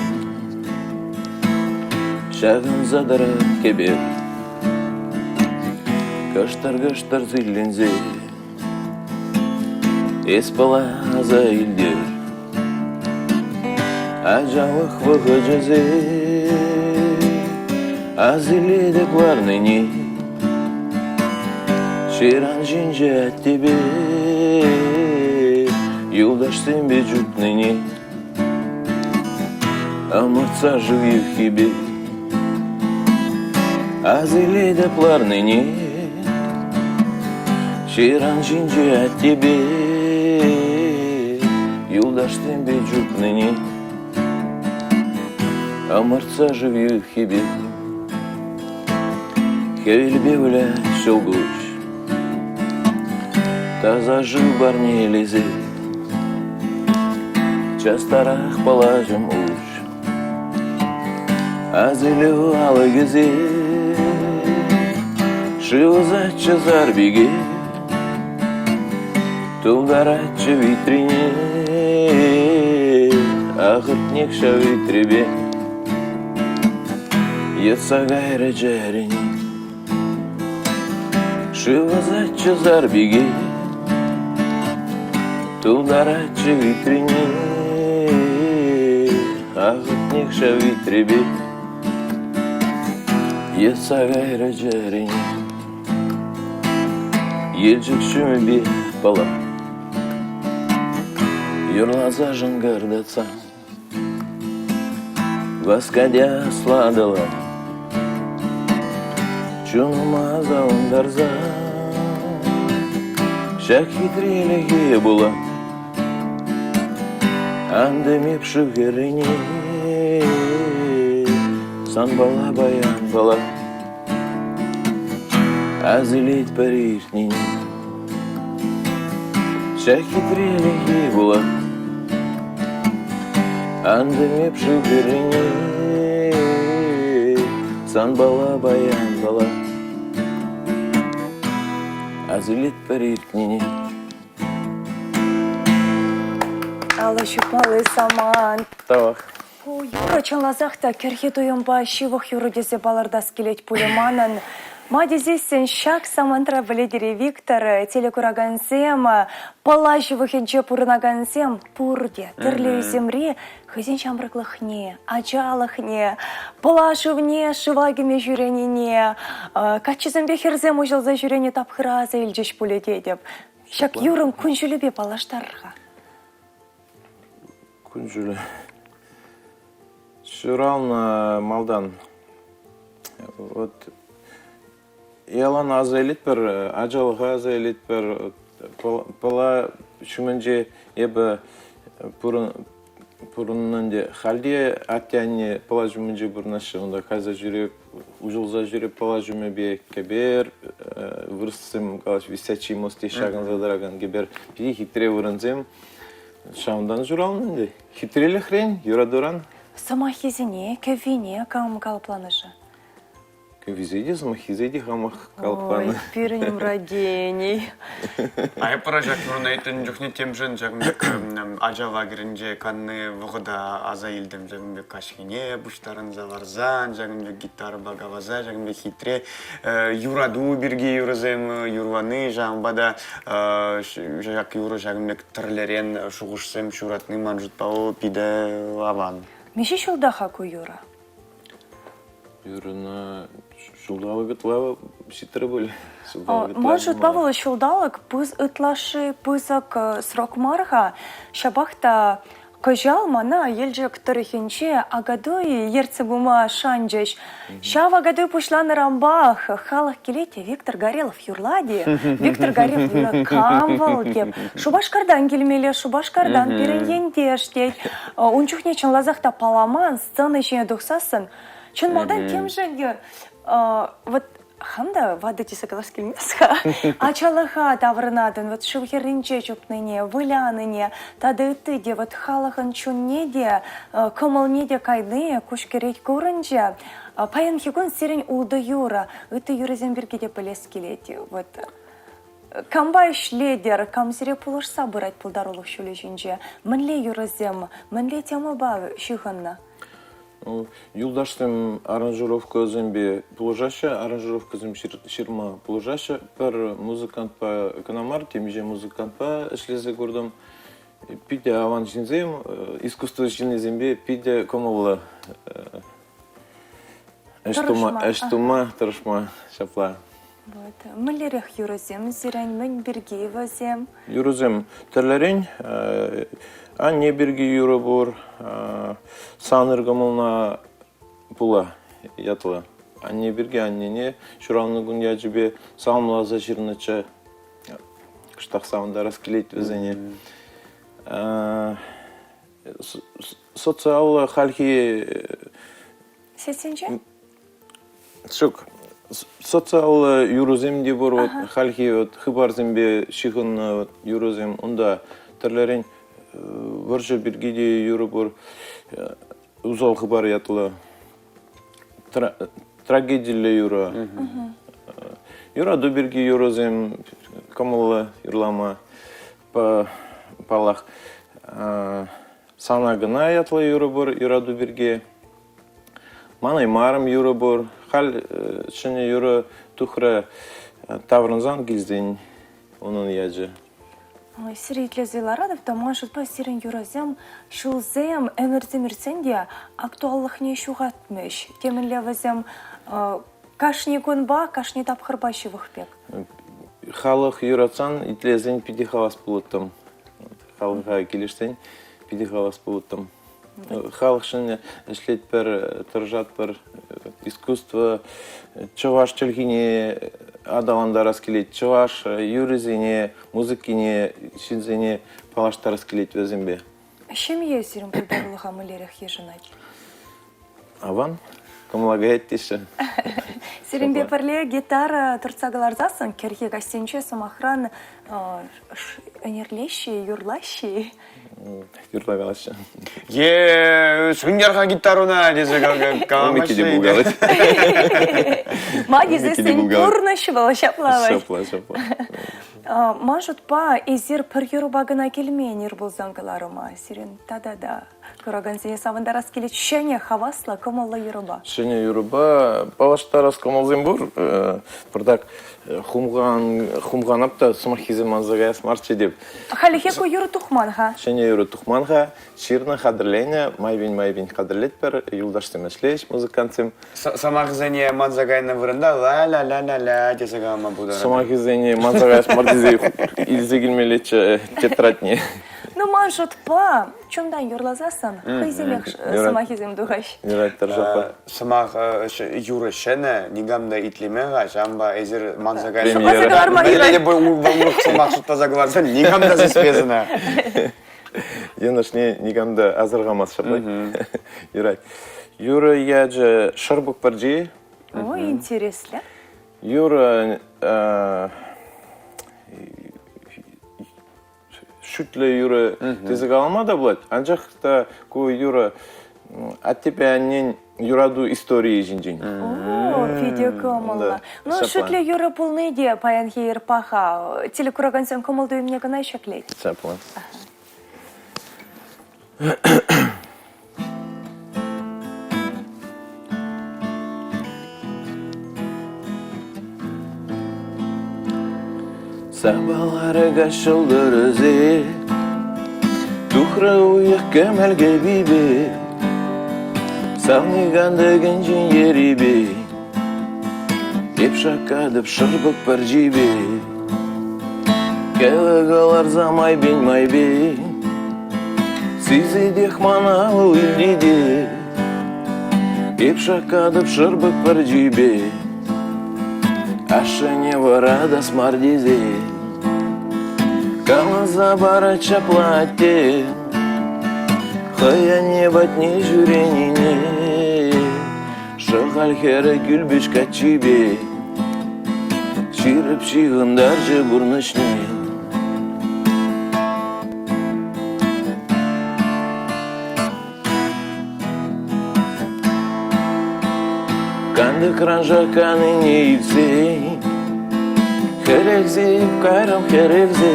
Ҫакӑнса тӑрать кӗпер. Кӑштӑр-кӑштӑр силленсе. Эс пӑласа илтер. Ачалӑх вӑхӑчӗсем Асилетӗп ларнине. Ҫыран ҫинче аттепе Юлташсемпе чупнине. Ӑмӑртса шыв юххипе Асилетӗп ларнине. Ҫыран ҫинче аттепе Юлташсемпе чупнине. Ӑмӑртса шыв юххипе Хӗвелпе вылять ҫӑлкуҫ. Таса шыв парнелесе Частарах палаҫӑм уҫ. Асилӳ алӑкӗсем Шыв ӑсатчӗ сар пике Тултаратчӗ витрине Ахӑртнех ҫав витрепе Йӑтса кайрӗ чӗрене. Шыв ӑсатчӗ сар пике, Тултаратчӗ витрине. Ахӑртнех ҫав витрепе Йӑтса кайрӗ чӗрене. Елчӗк ҫумӗпе пӑла Юрласа шӑнкӑртатса. Васкать сладӑла Чунӑма савӑнтарса Ҫак хитрелӗхе пула Антӑм эп шыв хӗррине Санпала паянпала Асилетпӗр иртнине Ҫак хитрелӗхе пула Антӑм эп шыв хӗррине Санпала паянпала Асилетпӗр иртнине Алӑ ҫупмалли самант. Тавах. Ку юрӑ чӑнласах та кӗрхи туйӑмпа ҫывӑх юрӑ тесе палӑртас килет пулӗ манӑн. Ма тесессӗн ҫак самантра пӗлетӗр-и, Виктор, телекуракансем, Пӑла ҫывӑхӗнче пурӑнакансем пурте тӗрлӗ ӳсӗмри хӑйсен ҫамрӑклӑхне, ачалӑхне, Пӑла шывне шыва кӗме ҫӳренине, каччӑсемпе хӗрсем уҫӑлса ҫӳренӗ тапхӑра аса илчӗҫ пулӗ тетӗп. Ҫак юрӑн кун-ҫулӗпе паллаштарӑр-ха. Кун-ҫулӗ ҫуралнӑ малтан. Вот ялан аса илетпӗр, ачалӑха аса илетпӗр. Пӑла ҫумӗнче эпӗ пурӑннӑ ӗнтӗ. Халь те атте-анне Пӑла ҫумӗнче пурӑнаҫҫӗ. Унта кайса ҫӳреп, уҫӑлса ҫӳреп Пӑла ҫумӗпе кӗпер, вырӑссем калаҫ, висячий мост теҫҫӗ ҫакӑнса тӑракан кӗпер. Питӗ хитре вырӑнсем. Ҫавӑнтан ҫуралнӑ ӗнтӗ. Хитрелӗхрен, юратуран. Сӑмаххисене, кӗввине кам калӑпланӑ-ши? Кӗввисе те, сӑмаххисе те хамах калӑпланӑ. Ой, пирӗн умра гений. А эп вара ҫак юрӑна итленӗ чухне темшӗн ҫакӑн пек ача лагерӗнче канни вӑхӑта аса илтӗм. Ҫакӑн пек каҫхине пуҫтарӑнса ларсан, ҫакӑн пек гитарӑпа каласа, ҫакӑн пек хитре юрату пирки юрӑсем юрлани, ҫавӑнпа та ҫак юрӑ ҫакӑн пек тӗрлӗрен шухӑшсем ҫуратни ман шутпа питӗ аван. Миҫе ҫулта-ха ку юрӑ? Юрӑна ҫулталӑк ытла ҫитрӗ пуль. Ман шутпа вӑл ҫулталӑк ытлашши пысӑк срок мар-ха. Ҫапах та Кӑҫал мана Елчӗк тӑрӑхӗнче Акатуй ертсе пыма шанчӗҫ. Ҫав Акатуй пуҫланӑранпах халӑх килет те Виктор Горелов юрлать-и? Виктор Горелов юрӑ кам вӑл теп. Шупашкартан килмелле, Шупашкартан пирӗн ентеш тет. Ун чухне чӑнласах та палламан сцена ҫине тухсассӑн чӑн малтан темшӗн вот Хам та ватӑ тесе калас килмест-ха. Ачалӑха таврӑнатӑн, вот шыв хӗрринче чупнине, вылянине тата ытти те вот халӑхӑн чунне те, кӑмӑлне те кайни куҫкӗрет курӑнчӗ. Паянхи кун сирӗн ултӑ юрӑ, ытти юрӑсем пирки те пӗлес килет. Вот. Кампа ӗҫлетӗр, кам сире пулӑшса пырать пултарулӑх ҫулӗ ҫинче? Мӗнле юрӑсем, мӗнле темӑпа ҫыхӑннӑ? Юлташсем аранжировкӑсемпе пулӑшаҫҫӗ, аранжировкӑсем ҫырма пулӑшаҫҫӗ. Пӗр музыкантпа кӑна мар, темиҫе музыкантпа ӗҫлесе куртӑм. Питӗ аван ҫынсем, искусство ҫыннисемпе питӗ кӑмӑллӑ ӗҫ тума, ӗҫ тума тӑрӑшма ҫапла. Вот. Мӗнлерех юрӑсем сирӗн, мӗн пирки вӗсем? Юрӑсем тӗрлӗрен. Анне пирки юрӑ пур, Сан ыр кӑмӑлна пула ятлӑ. Анне пирки аннене ҫуралнӑ кун ячӗпе саламласа ҫырнӑччӗ. Кӑштах савӑнтарас килет вӗсене. Социаллӑ хальхи Сетьсенче? Ҫук. Социаллӑ юрӑсем те пур. Вот хальхи вот хыпарсемпе ҫыхӑннӑ вот юрӑсем. Унта тӗрлӗрен вӑрҫӑ пирки те юрӑ пур. Усал хыпар ятлӑ трагедиллӗ юрӑ. Юрату пирки юрӑсем кӑмӑллӑ юрлама. Паллах, Сана кӑна ятлӑ юрӑ пур юрату пирки. Манаймарӑм юрӑ пур. Халь ҫӗнӗ юрӑ тухрӗ. Таврӑнсан килсен унӑн ячӗ. Сире итлесе ларатӑп та, ман шутпа, сирӗн юрӑсем ҫулсем, ӗмӗрсем иртсен те актуаллӑхне ҫухатмӗҫ. Темӗнле вӗсем кашни кунпа, кашни тапхӑрпа ҫывӑх пек. Халӑх юратсан, итлесен питӗ хавас пулӑттӑм. Халӑха килӗшсен питӗ хавас пулӑттӑм. Халӑхшӑн ӗҫлетпӗр, тӑрӑшатпӑр. Искусство чӑваш чӗлхине аталантарас килет, чӑваш юррисене, музыкине ҫынсене паллаштарас килет вӗсемпе. Ҫемье сирӗн пултарулӑха мӗнлерех йышӑнать? Аван, кӑмӑла каять теҫҫӗ. Сирӗнпе пӗрле гитара туртса кӑларсассӑн кӗрхи каҫсенче, сӑмахран, ӗнерлеҫҫӗ-и, юрлаҫҫӗ-и? Юрлакалаҫҫӗ. Е сӳнтер-ха гитаруна тесе каламаҫҫӗ. те пулкалать. Ма тесессӗн пурнӑҫ вӑл ҫапла вӑл. Ҫапла, ҫапла. Ман шутпа, эсир пӗр юрӑпа кӑна килмен ир пулсан кӑларӑма. Сирӗн тата та куракансене савӑнтарас килет ҫӗнӗ, хаваслӑ, кӑмӑллӑ юрӑпа. Ҫӗнӗ юрӑпа паллаштарас кӑмӑлсем пур. Пӑртак хумхан, хумханап та сӑмаххисем манса каяс марччӗ теп. Хальлӗхе ку юрӑ тухман-ха. Ҫӗнӗ юрӑ тухман-ха. Ҫырнӑ, хатӗрленӗ, майпен-майпен хатӗрлетпӗр. Юлташсем ӗҫлеҫ, музыкантсем. Сӑмахӗсене манса кайнӑ вырӑнта ла-ля-ля-ля-ля тесе калама пултаратӑп. Сӑмахӗсене манса каяс мар тесе илсе килмеллеччӗ тетрадьне. Ну, ман шутпа, чунтан юрласассӑн хӑйсемех сӑмахӗсем тухаҫ. Юрать, тӑрӑшатпӑр. Сӑмах юрӑ ҫӗнӗ, никам та итлемен-ха, ҫавӑнпа эсир манса кайнӑ. Шутласа кӑларма юрать. Урӑх сӑмах шутласа кӑларсан никам та сисмес ӑна. Йӑнӑшне никам та асӑрхамасть ҫапла. Юрать. Юрӑ ячӗ «Шӑрпӑк пӗрчи». Ой, интереслӗ. Юрӑ шӳтлӗ юрӑ тесе калама та пулать. Анчах та ку юрӑ аттепе аннен юрату историйӗ ҫинчен. О, питӗ кӑмӑллӑ. Ну, шӳтлӗ юрӑ пулни те паянхи ир паха. Телекуракансен кӑмӑл-туйӑмне кӑна ҫӗклет. Ҫапла. Сапаларӗ каҫ ҫӑлтӑрӗсем, Тухрӗ уйӑх кӗмӗл кӗпипе, Савни кантӑкӗнчен ерипе, Эп шаккатӑп шӑрпӑк пӗрчипе. Кӗвӗ кӑларса майпен-майпен Сисетех мана вӑл илтетех. Эп шаккатӑп шӑрпӑк пӗрчипе, Ашшӗне вӑратас мар тесе. Каласа парать ҫапла атте, Хӑй анне патне ҫӳренине. Шӑхаль хӗрӗ кӳлпӗч каччипе Ҫирӗп ҫыхӑнтарчӗ пурнӑҫне. Кантӑкран шакканине илтсен. Хӗрелсе кайрӑм хӗрелсе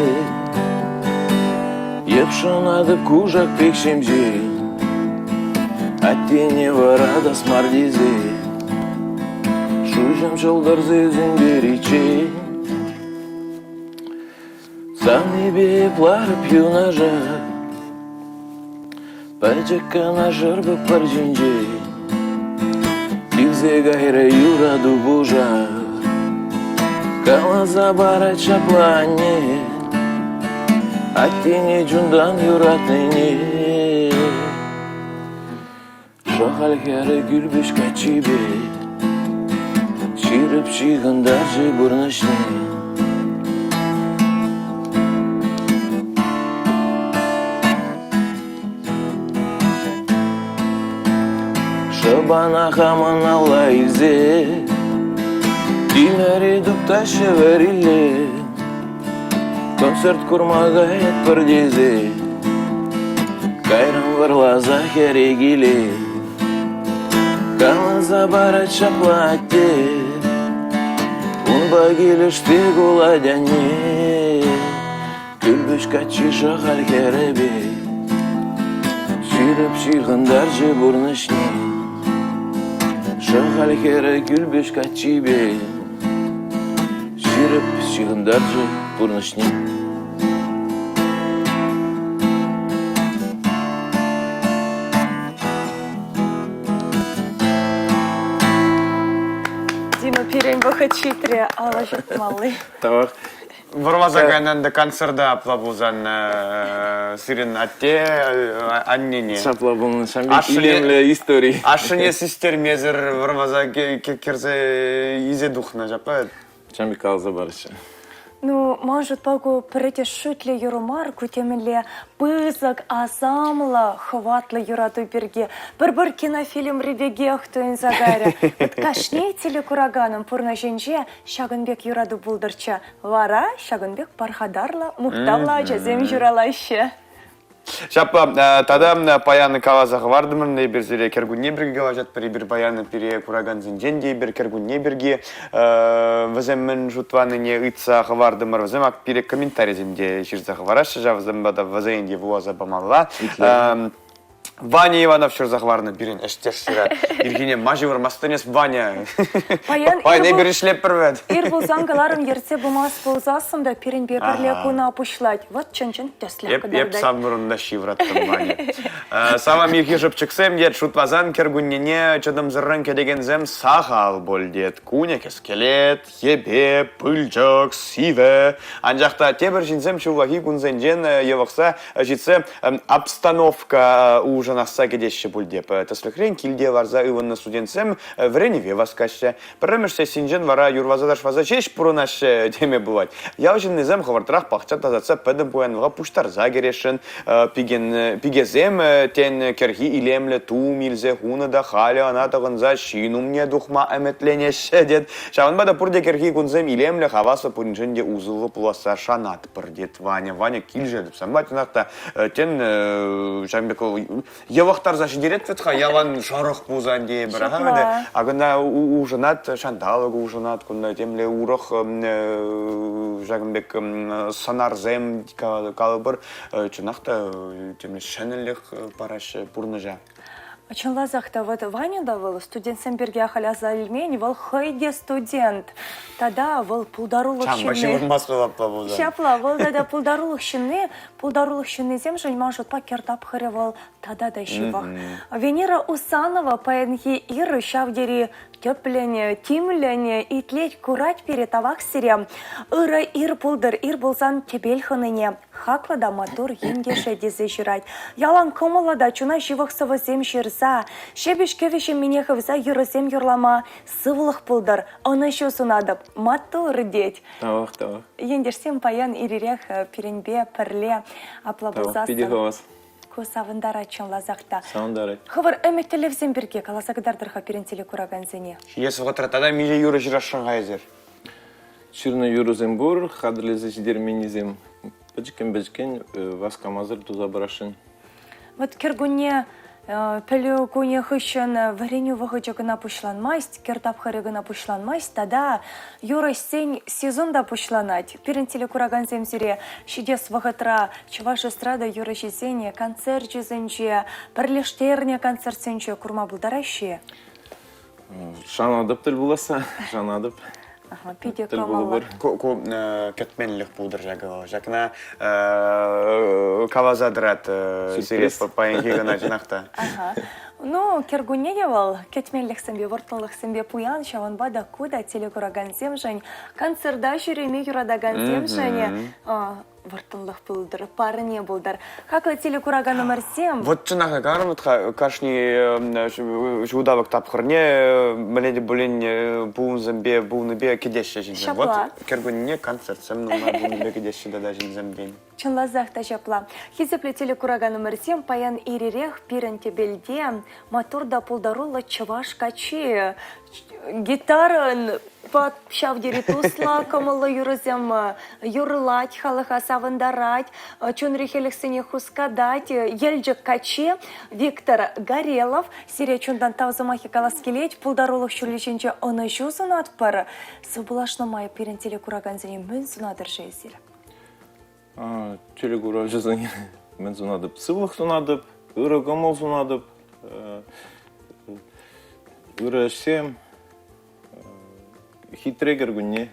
Йӑпшӑнатӑп кушак пек ҫемҫе Аттене вӑратас мар тесе Шуҫӑм ҫӑлтӑрсем сӳнтериччен Савнипе эп ларӑп юнашар Пӗчӗк кӑна шӑрпӑк пӗрчинче Тивсе кайрӗ юрату пушар. Каласа парать ҫапла анне, Аттене чунтан юратнине. Шӑхаль хӗрӗ кӳлпӗҫ каччипе Ҫирӗп ҫыхӑнтарчӗ пурнӑҫне. Шӑпана хамӑн алла илсе Тимӗре туптаҫҫӗ вӗрилле Концерт курма каятпӑр тесе Кайрӑм вӑрласа хӗре киле Каласа парать ҫапла атте Унпа килӗшсе кулать анне Кӳлпӗҫ каччи Шӑхаль хӗрӗпе Ҫирӗп ҫыхӑнтарчӗ пурнӑҫне. Шӑхаль хӗрӗ Кӳлпӗҫ каччипе Ҫирӗп ҫыхӑнтарчӗ пурнӑҫне. Дима, пирӗн вӑхӑт ҫитрӗ алӑ ҫупмалли. Тавах. Вӑрласа кайнӑ ӗнтӗ концерта апла пулсан сирӗн атте аннене. Ҫапла пулнӑ, ҫав пек илемлӗ истори. Ашшӗне систермесӗр вӑрласа кӗрсе илсе тухнӑ, ҫапла? Ҫавӑн пек каласа параҫҫӗ. Ну, ман шутпа ку пӗрре те шӳтлӗ юрӑ мар, ку темӗнле пысӑк, асамлӑ, хӑватлӑ юрату пирки. Пӗр-пӗр кинофильмри пекех туйӑнса кайрӗ. Вот кашни телекураканӑн пурнӑҫӗнче Ҫакӑн пек юрату пултӑрччӗ. Вара ҫакӑн пек пархатарлӑ, мухтавлӑ ачасем ҫуралаҫҫӗ. Ҫапла, тата паян каласа хӑвартӑмӑр эпир сире кӗркунне пирки калаҫатпӑр. Эпир паян пире куракансенчен те эпир кӗркунне пирки вӗсем мӗн шутланине ыйтса хӑвартӑмӑр. Вӗсем ак пире комментарисем те ҫырса хӑвараҫҫӗ ҫав, вӗсем тата вӗсене те вуласа памалла. Ваня Иванов ҫырса хӑварнӑ пирӗн ӗҫтеш ҫырать. Ирхине ма ҫывӑрмастӑн эс, Ваня? Паян Паян эпир ӗҫлетпӗр вӗт. Ир пулсан кӑларӑм ертсе пымасть пулсассӑн та пирӗнпе пӗрле куна пуҫлать. Вот чӑн-чӑн тӗслӗх Эп, эп кӑтартать. сан вырӑнта ҫывӑраттӑм, Ваня. Салам ирхи шӑпчӑксем, тет, шутласан кӗркуннене чӑтӑмсӑррӑн кӗтекенсем сахал пуль, тет. Кунӗ кӗскелет, йӗпе, пылчӑк, сивӗ. Анчах та тепӗр ҫынсем ҫуллахи кунсенчен йӑвӑхса ҫитсе обстановка улшӑнасса кӗтеҫҫӗ пуль теп. Тӗслӗхрен, килте ларса ывӑннӑ студентсем вӗренӗве васкаҫҫӗ. Пӗрремӗш сессинчен вара юрласа-ташласа ҫеҫ пурӑнаҫҫӗ теме пулать. Ял ҫыннисем хӑвӑртрах пахча тасатса пӗтӗм пуянлӑха пуҫтарса кӗресшӗн. Пикен, пикесем, тен, кӗрхи илемлӗ тум илсе хунӑ та халӗ ӑна тӑхӑнса ҫын умне тухма ӗмӗтленеҫҫӗ, тет. Ҫавӑнпа та пурте кӗрхи кунсем илемлӗ, хаваслӑ пуриншӗн те усӑллӑ пуласса шанатпӑр, тет Ваня. Ваня килӗшетӗп санпа, чӑнах та, тен, ҫавӑн пек йӑвӑхтарса ҫитерет вӗт-ха, ялан шӑрӑх пулсан тейӗпӗр. Ҫапла. А кӑна улшӑнать, ҫанталӑк улшӑнать, кунта темле урӑх ҫакӑн пек сӑнарсем калӑпӑр, чӑнах та темле ҫӗнӗлӗх параҫҫӗ пурнӑҫа. Чӑнласах та, вот Ваня та вӑл студентсем пирки ахаль аса илмен, вӑл хӑй те студент. Тата вӑл пултарулӑх Ҫавӑнпа ҫынни. ҫывӑрмасть вӑл апла пулсан. Ҫапла, вӑл тата пултарулӑх ҫынни. Пултарулӑх ҫыннисемшӗн ман шутпа кӗр тапхӑрӗ вӑл тата та ҫывӑх. Венера Усанова паянхи ир ҫав тери тӗплӗн, тимлӗн итлет, курать пире, тавах сире. Ырӑ ир пултӑр, ир пулсан тӗпел хӑнине. Хаклӑ та маттур ентеше тесе ҫырать. Ялан кӑмӑллӑ та чуна ҫывӑх сӑвӑсем ҫырса, ҫепӗҫ кӗвӗ ҫеммине хывса юрӑсем юрлама сывлӑх пултӑр, ӑнӑҫу сунатӑп. Маттур, тет. Тавах, тавах. Ентешсем паян ир-ирех пирӗнпе пӗрле апла Тавах, питӗ пулсассӑн хавас. ку савӑнтарать чӑнласах та. Савӑнтарать. Хӑвӑр ӗмӗт-тӗллевсем пирки каласа кӑтартӑр-ха пирӗн телекуракансене. Ҫитес вӑхӑтра тата миҫе юрӑ ҫырасшӑн-ха эсир? Ҫырнӑ юрӑсем пур, хатӗрлесе ҫитерменнисем пӗчӗккӗн-пӗчӗккӗн васкамасӑр туса парасшӑн. Вот кӗркунне. Пӗлӳ кунӗ хыҫҫӑн вӗренӳ вӑхӑчӗ кӑна пуҫланмасть, кӗр тапхӑрӗ кӑна пуҫланмасть тата юрӑҫсен сезон та пуҫланать. Пирӗн телекуракансем сире ҫитес вӑхӑтра чӑваш эстрада юрӑҫисен концерчӗсенче, пӗрлештернӗ концертсенче курма пултараҫҫӗ-и? Шанатӑп тӗл пуласса, шанатӑп. Питӗ Тӗл кӑмӑллӑ. пулӑпӑр. Ку кӗтменлӗх пултӑр ҫакӑ. Ҫакна каласа тӑрат сире паянхи кӑна чӑнах та. Ну, кӗркунне те вӑл кӗтменлӗхсемпе, вӑрттӑнлӑхсемпе пуян, ҫавӑнпа та ку та телекуракансемшӗн, концерта ҫӳреме юратакансемшӗн вӑрттӑнлӑх пултӑр, парне пултӑр. Хаклӑ телекураканӑмӑрсем. Вот чӑнах каларӑм-ха, кашни ҫулталӑк тапхӑрне мӗнле те пулин пулӑмсемпе пулнипе кӗтеҫҫӗ ҫынсем. Вот кӗркунне концертсем нумай пулнипе кӗтеҫҫӗ тата ҫынсем тен. Чӑнласах та ҫапла. Хисеплӗ телекураканӑмӑрсем, паян ир-ирех пирӗн тӗпелте маттур та пултаруллӑ чӑваш каччи гитарӑн ҫав тери туслӑ, кӑмӑллӑ юрӑсем юрлать, халӑха савӑнтарать, чунри хӗлӗхсене хускатать. Елчӗк каччи Виктор Горелов. Сире чунтан тав сӑмахӗ калас килет. Пултарулӑх ҫулӗ ҫинче ӑнӑҫу сунатпӑр. Сывпуллашнӑ май пирӗн телекуракансене мӗн сунатӑр-ши эсир? Телекуравҫӑсене мӗн сунатӑп? Сывлӑх сунатӑп, ырӑ кӑмӑл сунатӑп, ырӑ ӗҫсем, хитре кӗркунне.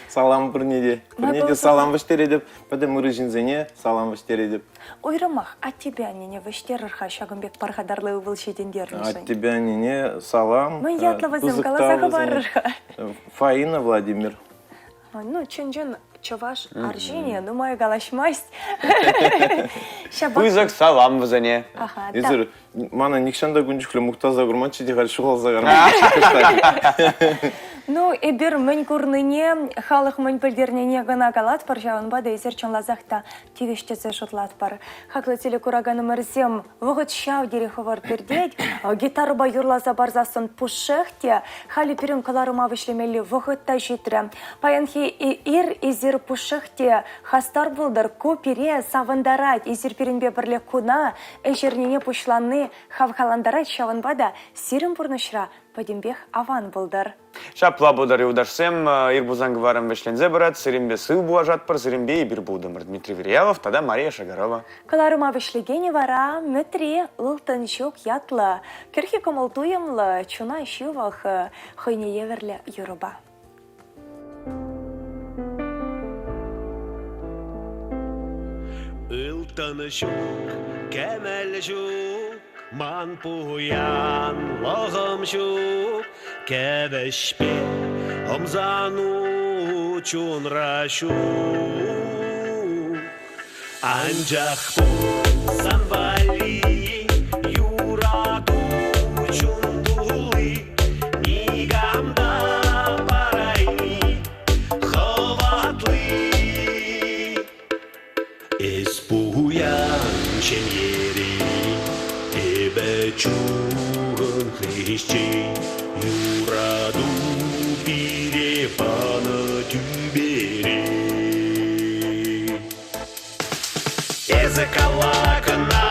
Салам пурне те. Пурне те салам вӗҫтеретӗп. Пӗтӗм ырӑ ҫынсене салам вӗҫтеретӗп. Уйрӑмах аттепе аннене вӗҫтерӗр-ха ҫакӑн пек пархатарлӑ ывӑл ҫитӗнтернӗшӗн. Аттепе аннене салам. Мӗн ятлӑ вӗсем каласа хӑварӑр-ха. Фаина Владимир. Ну, чӑн-чӑн чӑваш арҫынӗ нумай калаҫмасть. Ҫапах Пысӑк салам вӗсене. Аха, да. Эсир мана нихҫан та кун чухлӗ мухтаса курманччӗ те халь ҫухалса карман. Ну, эпир мӗн курнине, халӑх мӗн пӗлтернине кӑна калатпӑр, ҫавӑнпа та эсир чӑнласах та тивӗҫ тесе шутлатпӑр. Хаклӑ телекураканӑмӑрсем, вӑхӑт ҫав тери хӑвӑрт иртет. Гитарӑпа юрласа парсассӑн пушшех те. Халӗ пирӗн кӑларӑма вӗҫлемелли вӑхӑт та ҫитрӗ. Паянхи ир эсир пушшех те хастар пултӑр. Ку пире савӑнтарать. Эсир пирӗнпе пӗрле куна, ӗҫ эрнине пуҫланни хавхалантарать. Ҫавӑнпа та сирӗн пурнӑҫра пӗтӗмпех аван пултӑр. Ҫапла пултӑр, юлташсем, ир пулсан кӑварӑм вӗҫленсе пырать. Сирӗнпе сыв пулашатпӑр, сирӗнпе эпир пултӑмӑр. Дмитрий Верьялов тата Мария Шагарова. Кӑларӑма вӗҫлекенӗ вара Мӗтри Ылтӑн ҫук ятлӑ, кӗрхи кӑмӑл-туйӑмлӑ, чуна ҫывӑх, хӑйне евӗрлӗ юрӑпа. Ылтӑн ҫук, кӗмӗл ҫук, Ман пуянлӑхӑм ҫук, кӗвӗҫпе ӑмсану чунра ҫук. Анчах пур сан валли юрату чун тулли, никам та парайми хӑватли. Эс пуян ҫемьери, эпӗ чухӑн хресчен, юрату пире панӑ тӳпере. Эсӗ кала кӑна,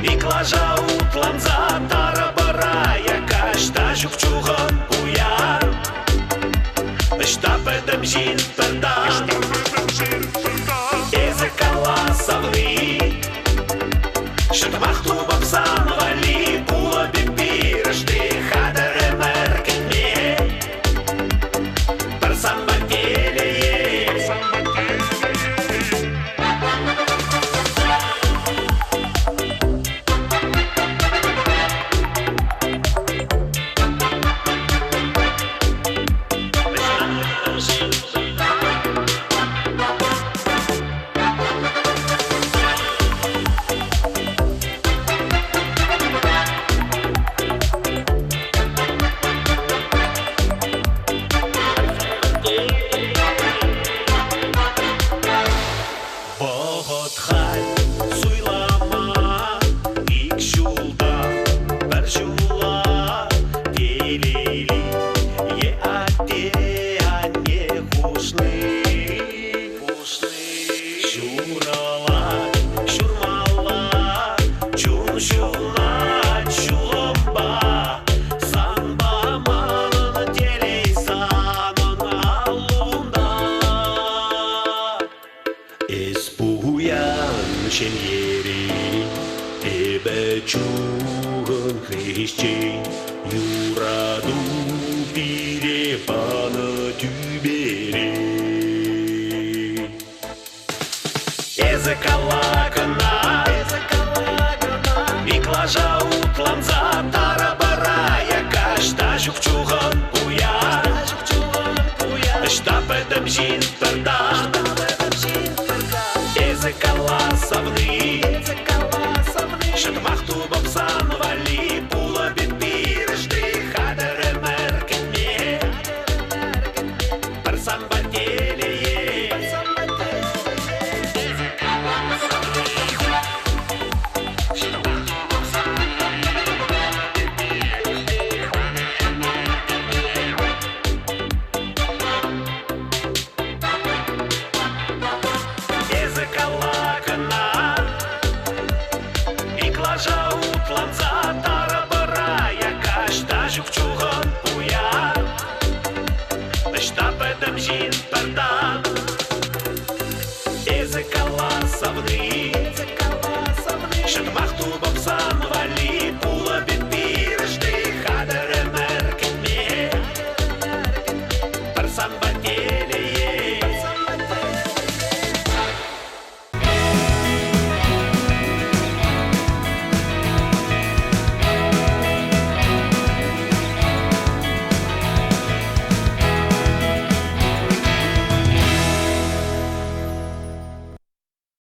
Миклаша утланса тара-пара, я каҫта ҫук чухӑн пуян. Ӑҫта пӗтӗм ҫын пӗртан? Эсӗ кала савни, Ҫӑтмах тупӑп сан валли пулӑ пек пирӗшти хатӗр ӗмӗр кӗтме. Пӗр санпа телее. ҫемьере эпӗ чухӑн хресчен, юрату пире панӑ тӳперен. Эсӗ кала кӑна, Миклаша утланса тара-бара Якаҫта ҫук чухӑн пуян, Ӑҫта пӗтӗм ҫын пӗр тан. Эсӗ кала.